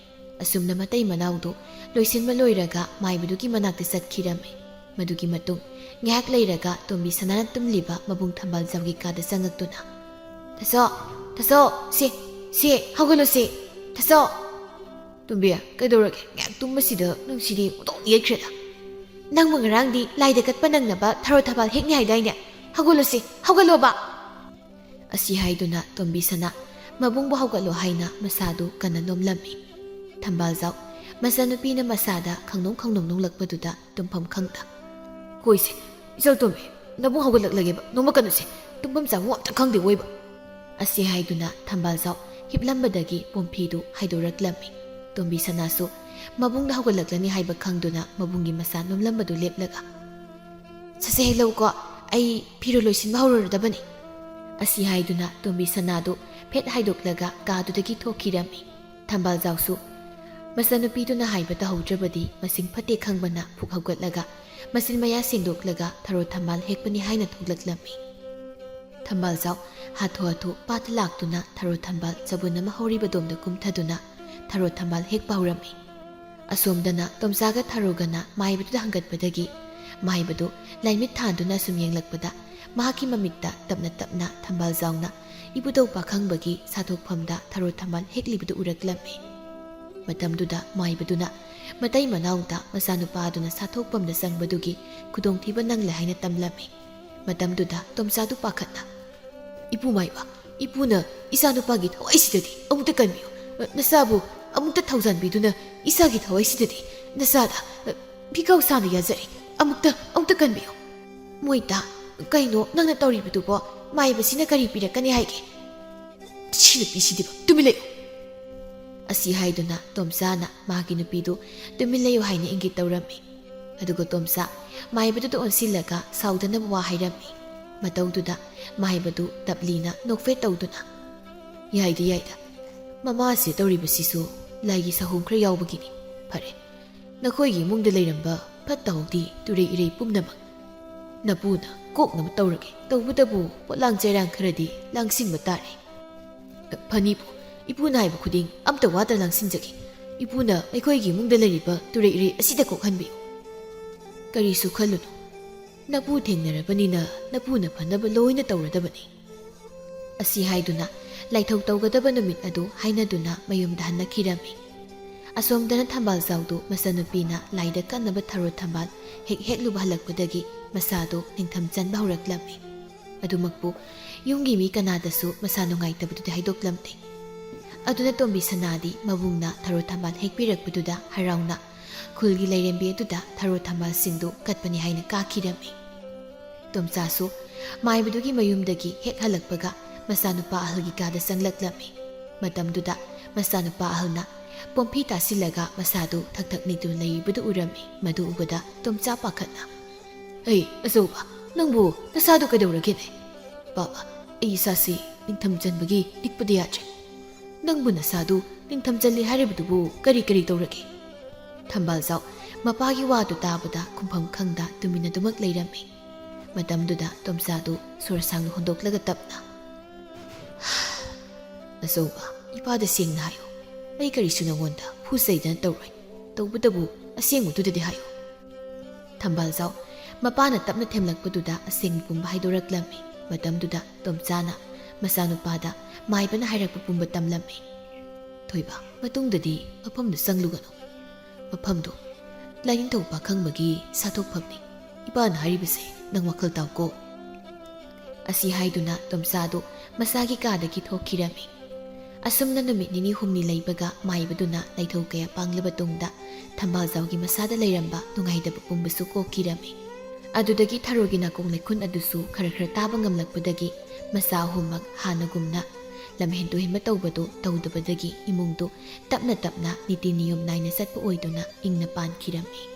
ꯑꯁꯨꯝꯅ ꯃꯇꯩ ꯃꯅꯥꯎꯗꯨ ꯂꯣꯏꯁꯤꯟꯕ ꯂꯣꯏꯔꯒ ꯃꯥꯏꯕꯗꯨꯒꯤ ꯃꯅꯥꯛꯇ ꯆꯠꯈꯤꯔꯝꯃꯤ꯫ ꯃꯗꯨꯒꯤ ꯃꯇꯨꯡ ꯉꯥꯏꯍꯥꯛ ꯂꯩꯔꯒ ꯇꯣꯝꯕꯤ ꯁꯅꯥꯅ ꯇꯨꯝꯂꯤꯕ ꯃꯕꯨꯡ ꯊꯝꯕꯥꯜꯖꯥꯎꯒꯤ ꯀꯥꯗ ꯆꯪꯉꯛꯇꯨꯅ, "ꯇꯥꯆꯧ, ꯇꯥꯆꯧ, ꯁꯦ, ꯁꯦ, ꯍꯧꯒꯠꯂꯣ ꯁꯦ, ꯇꯥꯆꯧ!" "ꯇꯣꯝꯕꯤ, ꯀꯩꯗꯧꯔꯒꯦ? ꯉꯥꯏꯍꯥꯛ ꯇꯨꯝꯕꯁꯤꯗ ꯅꯪꯁꯤꯗꯤ ꯎꯇꯣꯡ ꯌꯦꯠꯈ꯭ꯔꯦꯗ꯫ ꯅꯪꯕꯨ ꯉꯔꯥꯡꯗꯤ ꯂꯥꯏꯗ ꯀꯠꯄ ꯅꯪꯅꯕ ꯊꯔꯣ ꯊꯝꯕꯥꯜ ꯍꯦꯛꯅꯤ ꯍꯥꯏꯗꯥꯏꯅꯦ? ꯍꯧꯒꯠꯂꯣꯁꯦ, ꯍꯧꯒꯠꯂꯣꯕ!" ꯑꯁꯤ ꯍꯥꯏꯗꯨꯅ ꯇꯣꯝꯕꯤ ꯁꯅꯥ ꯃꯕꯨꯡꯕꯨ ꯍꯧꯒꯠꯂꯣ ꯍꯥꯏꯅ ꯃꯁꯥꯗꯨ ꯀꯟꯅ ꯅꯣꯝꯂꯝꯃꯤ꯫ ꯊꯝꯕꯥꯜꯖꯥꯎ ꯃꯆꯥꯅꯨꯄꯤꯅ ꯃꯁꯥꯗ ꯈꯪꯅꯣꯡ ꯈꯪꯅꯣꯡ ꯅꯣꯡꯂꯛꯄꯗꯨꯗ ꯇꯨꯝꯐꯝ ꯈꯪꯗ, "ꯍꯣꯏꯁꯦ, ꯏꯆꯜ ꯇꯣꯝꯕꯤ, ꯅꯕꯨꯡ ꯍꯧꯒꯠꯂꯛꯂꯒꯦꯕ, ꯅꯣꯡꯃ ꯀꯩꯅꯣꯁꯦ, ꯇꯨꯝꯐꯝ ꯆꯥꯐꯝ ꯑꯝꯇ ꯈꯪꯗꯦ ꯑꯣꯏꯕ꯫" ꯑꯁꯤ ꯍꯥꯏꯗꯨꯅ ꯊꯝꯕꯥꯜꯖꯥꯎ ꯍꯤꯞꯂꯝꯕꯗꯒꯤ ꯄꯣꯝꯐꯤꯗꯨ ꯍꯥꯏꯗꯣꯔꯛꯂꯝꯃꯤ꯫ ꯇꯣꯝꯕꯤ ꯁꯅꯥꯁꯨ ꯃꯕꯨꯡꯅ ꯍꯧꯒꯠꯂꯛꯂꯅꯤ ꯍꯥꯏꯕ ꯈꯪꯗꯨꯅ ꯃꯕꯨꯡꯒꯤ ꯃꯁꯥ ꯅꯣꯝꯂꯝꯕꯗꯨ ꯂꯦꯞꯂꯒ, "ꯁꯠ ꯁꯠ ꯍꯦꯛ ꯂꯧꯀꯣ, ꯑꯩ ꯐꯤꯔꯣꯜ ꯂꯣꯏꯁꯤꯟꯕ ꯍꯧꯔꯨꯔꯗꯕꯅꯤ꯫" ꯑꯁꯤ ꯍꯥꯏꯗꯨꯅ ꯇꯣꯝꯕꯤ ꯁꯅꯥꯗꯨ ꯐꯦꯠ ꯍꯥꯏꯗꯣꯛꯂꯒ ꯀꯥꯗꯨꯗꯒꯤ ꯊꯣꯛꯈꯤꯔꯝꯃꯤ꯫ ꯊꯝꯕꯥꯜꯖꯥꯎꯁꯨ ꯃꯆꯥꯅꯨꯄꯤꯗꯨꯅ ꯍꯥꯏꯕ ꯇꯥꯍꯧꯗ꯭ꯔꯕꯗꯤ ꯃꯁꯤꯡ ꯐꯠꯇꯦ ꯈꯪꯕꯅ ꯐꯨꯛ ꯍꯧꯒꯠꯂꯒ ꯃꯆꯤꯟ ꯃꯌꯥ ꯁꯦꯡꯗꯣꯛꯂꯒ ꯊꯔꯣ ꯊꯝꯕꯥꯜ ꯍꯦꯛꯄꯅꯤ ꯍꯥꯏꯅ ꯊꯣꯛꯂꯛꯂꯝꯃꯤ꯫ ꯊꯝꯕꯥꯜꯖꯥꯎ ꯍꯥꯊꯨ ꯍꯥꯊꯨ ꯄꯥꯠꯇ ꯂꯥꯛꯇꯨꯅ ꯊꯔꯣ ꯊꯝꯕꯥꯜ ꯆꯕꯨꯟ ꯑꯃ ꯍꯧꯔꯤꯕꯗꯣꯝꯗ ꯀꯨꯝꯊꯗꯨꯅ ꯊꯔꯣ ꯊꯝꯕꯥꯜ ꯍꯦꯛꯄ ꯍꯧꯔꯝꯃꯤ꯫ ꯑꯁꯣꯝꯗꯅ ꯇꯣꯝꯆꯥꯒ ꯊꯔꯣꯒꯅ ꯃꯥꯏꯕꯗꯨꯗ ꯍꯪꯒꯠꯄꯗꯒꯤ ꯃꯥꯏꯕꯗꯨ ꯂꯥꯏꯃꯤꯠ ꯊꯥꯟꯗꯨꯅ ꯁꯨꯝ ꯌꯦꯡꯂꯛꯄꯗ ꯃꯍꯥꯛꯀꯤ ꯃꯃꯤꯠꯇ ꯇꯞꯅ ꯇꯞꯅ ꯊꯝꯕꯥꯜꯖꯥꯎꯅ ꯏꯕꯨꯙꯧ ꯄꯥꯈꯪꯕꯒꯤ ꯁꯥꯊꯣꯛꯐꯝꯗ ꯊꯔꯣ ꯊꯝꯕꯥꯜ ꯍꯦꯛꯂꯤꯕꯗꯨ ꯎꯔꯛꯂꯝꯃꯤ꯫ ꯃꯇꯝꯗꯨꯗ ꯃꯥꯏꯕꯗꯨꯅ ꯃꯇꯩ ꯃꯅꯥꯎꯗ ꯃꯆꯥꯅꯨꯄꯥꯗꯨꯅ ꯁꯥꯊꯣꯛꯐꯝꯗ ꯆꯪꯕꯗꯨꯒꯤ ꯈꯨꯗꯣꯡꯊꯤꯕ ꯅꯪꯂꯦ ꯍꯥꯏꯅ ꯇꯝꯂꯝꯃꯤ꯫ ꯃꯇꯝꯗꯨꯗ ꯇꯣꯝꯆꯥꯗꯨ ꯄꯥꯈꯠꯅ, "ꯏꯄꯨ ꯃꯥꯏꯕ, ꯏꯄꯨꯅ ꯏꯆꯥꯅꯨꯄꯥꯒꯤ ꯊꯋꯥꯏꯁꯤꯗꯗꯤ ꯑꯃꯨꯛꯇ ꯀꯟꯕꯤꯌꯨ꯫ ꯅꯆꯥꯕꯨ ꯑꯃꯨꯛꯇ ꯊꯧꯖꯥꯟꯕꯤꯗꯨꯅ ꯏꯆꯥꯒꯤ ꯊꯋꯥꯏꯁꯤꯗꯗꯤ ꯅꯆꯥꯗ ꯐꯤꯀꯥꯎ ꯁꯥꯅ ꯌꯥꯖꯔꯤ꯫ ꯑꯃꯨꯛꯇ, ꯑꯃꯨꯛꯇ ꯀꯟꯕꯤꯌꯨ꯫" "ꯃꯣꯏꯇꯥ, ꯀꯩꯅꯣ ꯅꯪꯅ ꯇꯧꯔꯤꯕꯗꯨꯕꯣ? ꯃꯥꯏꯕꯁꯤꯅ ꯀꯔꯤ ꯄꯤꯔꯛꯀꯅꯤ ꯍꯥꯏꯒꯦ?" "ꯁꯤ ꯅꯨꯄꯤꯁꯤꯗꯤꯕ, ꯇꯨꯃꯤꯟ ꯂꯩꯌꯨ!" ꯑꯁꯤ ꯍꯥꯏꯗꯨꯅ ꯇꯣꯝꯆꯥꯅ ꯃꯥꯒꯤ ꯅꯨꯄꯤꯗꯨ ꯇꯨꯃꯤꯟ ꯂꯩꯌꯨ ꯍꯥꯏꯅ ꯏꯪꯒꯤꯠ ꯇꯧꯔꯝꯃꯤ꯫ ꯑꯗꯨꯒ ꯇꯣꯝꯆꯥ ꯃꯥꯏꯕꯗꯨꯗ ꯑꯣꯟꯁꯤꯜꯂꯒ ꯁꯥꯎꯗꯅꯕ ꯋꯥ ꯍꯥꯏꯔꯝꯃꯤ꯫ ꯃꯇꯧꯗꯨꯗ ꯃꯥꯏꯕꯗꯨ ꯇꯞꯂꯤꯅ ꯅꯣꯛꯐꯦꯠ ꯇꯧꯗꯨꯅ, "ꯌꯥꯏꯗ ꯌꯥꯏꯗ, ꯃꯃꯥꯁꯦ ꯇꯧꯔꯤꯕꯁꯤꯁꯨ ꯂꯥꯏꯒꯤ ꯁꯥꯍꯣꯡ ꯈꯔ ꯌꯥꯎꯕꯒꯤꯅꯤ꯫ ꯐꯔꯦ, ꯅꯈꯣꯏꯒꯤ ꯏꯃꯨꯡꯗ ꯂꯩꯔꯝꯕ ꯐꯠꯇ ꯍꯥꯎꯗꯤ ꯇꯨꯔꯩ ꯏꯔꯩ ꯄꯨꯝꯅꯃꯛ ꯅꯄꯨꯅ ꯀꯣꯛꯅꯕ ꯇꯧꯔꯒꯦ꯫ ꯇꯧꯕꯇꯕꯨ ꯄꯣꯠꯂꯥꯡ ꯆꯩꯔꯥꯡ ꯈꯔꯗꯤ ꯂꯥꯡꯁꯤꯟꯕ ꯇꯥꯔꯦ꯫" "ꯐꯅꯤꯕꯨ, ꯏꯄꯨꯅ ꯍꯥꯏꯕ ꯈꯨꯗꯤꯡ ꯑꯝꯇ ꯋꯥꯠꯇ ꯂꯥꯡꯁꯤꯟꯖꯒꯦ꯫ ꯏꯄꯨꯅ ꯑꯩꯈꯣꯏꯒꯤ ꯏꯃꯨꯡꯗ ꯂꯩꯔꯤꯕ ꯇꯨꯔꯩ ꯏꯔꯩ ꯑꯁꯤꯗ ꯀꯣꯛꯍꯟꯕꯤꯌꯨ꯫" "ꯀꯔꯤꯁꯨ ꯈꯜꯂꯨꯅꯨ, ꯅꯄꯨ ꯊꯦꯡꯅꯔꯕꯅꯤꯅ ꯅꯄꯨꯅ ꯐꯅꯕ ꯂꯣꯏꯅ ꯇꯧꯔꯗꯕꯅꯤ꯫" ꯑꯁꯤ ꯍꯥꯏꯗꯨꯅ ꯂꯥꯏꯊꯧ ꯇꯧꯒꯗꯕ ꯅꯨꯃꯤꯠ ꯑꯗꯨ ꯍꯥꯏꯅꯗꯨꯅ ꯃꯌꯨꯝꯗ ꯍꯟꯅꯈꯤꯔꯝꯃꯤ꯫ ꯑꯁꯣꯝꯗꯅ ꯊꯝꯕꯥꯜꯖꯥꯎꯗꯨ ꯃꯆꯟꯅꯨꯄꯤꯅ ꯂꯥꯏꯗ ꯀꯠꯅꯕ ꯊꯔꯣ ꯊꯝꯕꯥꯜ ꯍꯦꯛ ꯍꯦꯛꯂꯨꯕ ꯍꯜꯂꯛꯄꯗꯒꯤ ꯃꯁꯥꯗꯨ ꯅꯤꯡꯊꯝ ꯆꯟꯕ ꯍꯧꯔꯛꯂꯝꯃꯤ꯫ ꯑꯗꯨꯃꯛꯄꯨ ꯌꯨꯝꯒꯤ ꯃꯤ ꯀꯅꯥꯗꯁꯨ ꯃꯁꯥ ꯅꯨꯡꯉꯥꯏꯇꯕꯗꯨꯗꯤ ꯍꯥꯏꯗꯣꯛꯂꯝꯗꯦ꯫ ꯑꯗꯨꯅ ꯇꯣꯝꯕꯤ ꯁꯅꯥꯗꯤ ꯃꯕꯨꯡꯅ ꯊꯔꯣ ꯊꯝꯕꯥꯜ ꯍꯦꯛꯄꯤꯔꯛꯄꯗꯨꯗ ꯍꯔꯥꯎꯅ ꯈꯨꯜꯒꯤ ꯂꯥꯏꯔꯦꯝꯕꯤ ꯑꯗꯨꯗ ꯊꯔꯣ ꯊꯝꯕꯥꯜꯁꯤꯡꯗꯨ ꯀꯠꯄꯅꯤ ꯍꯥꯏꯅ ꯀꯥꯈꯤꯔꯝꯃꯤ꯫ ꯇꯣꯝꯆꯥꯁꯨ ꯃꯥꯏꯕꯗꯨꯒꯤ ꯃꯌꯨꯝꯗꯒꯤ ꯍꯦꯛ ꯍꯜꯂꯛꯄꯒ ꯃꯆꯥꯅꯨꯄꯥ ꯑꯍꯜꯒꯤ ꯀꯥꯗ ꯆꯪꯂꯛꯂꯝꯃꯤ꯫ ꯃꯇꯝꯗꯨꯗ ꯃꯆꯥꯅꯨꯄꯥ ꯑꯍꯜꯅ ꯄꯣꯝꯐꯤ ꯇꯥꯁꯤꯜꯂꯒ ꯃꯁꯥꯗꯨ ꯊꯛ ꯊꯛ ꯅꯤꯛꯇꯨꯅ ꯂꯩꯔꯤꯕꯗꯨ ꯎꯔꯝꯃꯤ꯫ ꯃꯗꯨ ꯎꯕꯗ ꯇꯣꯝꯆꯥ ꯄꯥꯈꯠꯅ, "ꯑꯩ, ꯑꯆꯧꯕ, ꯅꯪꯕꯨ ꯅꯁꯥꯗꯨ ꯀꯩꯗꯧꯔꯒꯦꯅꯦ?" "ꯕꯥꯕꯥ, ꯑꯩ ꯏꯁꯥꯁꯤ ꯅꯤꯡꯊꯝ ꯆꯟꯕꯒꯤ ꯅꯤꯛꯄꯗꯤ ꯌꯥꯗ꯭ꯔꯦ꯫" "ꯅꯪꯕꯨ ꯅꯁꯥꯗꯨ ꯅꯤꯡꯊꯝ ꯆꯜꯂꯤ ꯍꯥꯏꯔꯤꯕꯗꯨꯕꯨ ꯀꯔꯤ ꯀꯔꯤ ꯇꯧꯔꯒꯦ?" ꯊꯝꯕꯥꯜꯖꯥꯎ ꯃꯄꯥꯒꯤ ꯋꯥꯗꯨ ꯇꯥꯕꯗ ꯈꯨꯝꯐꯝ ꯈꯪꯗ ꯇꯨꯃꯤꯟꯅꯗꯨꯃꯛ ꯂꯩꯔꯝꯃꯤ꯫ ꯃꯇꯝꯗꯨꯗ ꯇꯣꯝꯆꯥꯗꯨ ꯁꯣꯔ ꯁꯥꯡꯅ ꯍꯣꯟꯗꯣꯛꯂꯒ ꯇꯞꯅ, "ꯑꯆꯧꯕ, ꯏꯄꯥꯗ ꯁꯦꯡꯅ ꯍꯥꯏꯌꯨ꯫ ꯑꯩ ꯀꯔꯤꯁꯨ ꯅꯉꯣꯟꯗ ꯐꯨ ꯆꯩꯗꯅ ꯇꯧꯔꯣꯏ꯫ ꯇꯧꯕꯇꯕꯨ ꯑꯁꯦꯡꯕꯗꯨꯗꯗꯤ ꯍꯥꯏꯌꯨ꯫" ꯊꯝꯕꯥꯜꯖꯥꯎ ꯃꯄꯥꯅ ꯇꯞꯅ ꯊꯦꯝꯂꯛꯄꯗꯨꯗ ꯑꯁꯦꯡꯕ ꯄꯨꯝꯕ ꯍꯥꯏꯗꯣꯔꯛꯂꯝꯃꯤ꯫ ꯃꯇꯝꯗꯨꯗ ꯇꯣꯝꯆꯥꯅ ꯃꯆꯥꯅꯨꯄꯥꯗ ꯃꯥꯏꯕꯅ ꯍꯥꯏꯔꯛꯄ ꯄꯨꯝꯕ ꯇꯝꯂꯝꯃꯤ꯫ "ꯊꯣꯏꯕ, ꯃꯇꯨꯡꯗꯗꯤ ꯃꯐꯝꯗꯨ ꯆꯪꯂꯨꯒꯅꯨ꯫ ꯃꯐꯝꯗꯨ ꯂꯥꯏꯅꯤꯡꯊꯧ ꯄꯥꯈꯪꯕꯒꯤ ꯁꯥꯊꯣꯛꯐꯝꯅꯤ꯫ ꯏꯄꯥꯅ ꯍꯥꯏꯔꯤꯕꯁꯦ ꯅꯪ ꯋꯥꯈꯜ ꯇꯥꯎꯀꯣ꯫" ꯑꯁꯤ ꯍꯥꯏꯗꯨꯅ ꯇꯣꯝꯆꯥꯗꯨ ꯃꯁꯥꯒꯤ ꯀꯥꯗꯒꯤ ꯊꯣꯛꯈꯤꯔꯝꯃꯤ꯫ ꯑꯁꯨꯝꯅ ꯅꯨꯃꯤꯠ ꯅꯤꯅꯤ ꯍꯨꯝꯅꯤ ꯂꯩꯕꯒ ꯃꯥꯏꯕꯗꯨꯅ ꯂꯥꯏꯊꯧ ꯀꯌꯥ ꯄꯥꯡꯂꯕ ꯇꯨꯡꯗ ꯊꯝꯕꯥꯜꯖꯥꯎꯒꯤ ꯃꯁꯥꯗ ꯂꯩꯔꯝꯕ ꯅꯨꯡꯉꯥꯏꯇꯕ ꯄꯨꯝꯕꯁꯨ ꯀꯣꯛꯈꯤꯔꯝꯃꯤ꯫ ꯑꯗꯨꯗꯒꯤ ꯊꯔꯣꯒꯤ ꯅꯥꯀꯣꯡ ꯂꯩꯈꯨꯟ ꯑꯗꯨꯁꯨ ꯈꯔ ꯈꯔ ꯇꯥꯕ ꯉꯝꯂꯛꯄꯗꯒꯤ ꯃꯆꯥ ꯑꯍꯨꯝꯃꯛ ꯍꯥꯟꯅꯒꯨꯝꯅ ꯂꯝꯍꯦꯟ ꯇꯨꯍꯦꯟꯕ ꯇꯧꯕꯗꯨ ꯇꯧꯗꯕꯗꯒꯤ ꯏꯃꯨꯡꯗꯨ ꯇꯞꯅ ꯇꯞꯅ ꯅꯤꯇꯤ ꯅꯤꯌꯣꯝ ꯅꯥꯏꯅ ꯆꯠꯄ ꯑꯣꯏꯗꯨꯅ ꯏꯪꯅ ꯄꯥꯟꯈꯤꯔꯝꯃꯤ꯫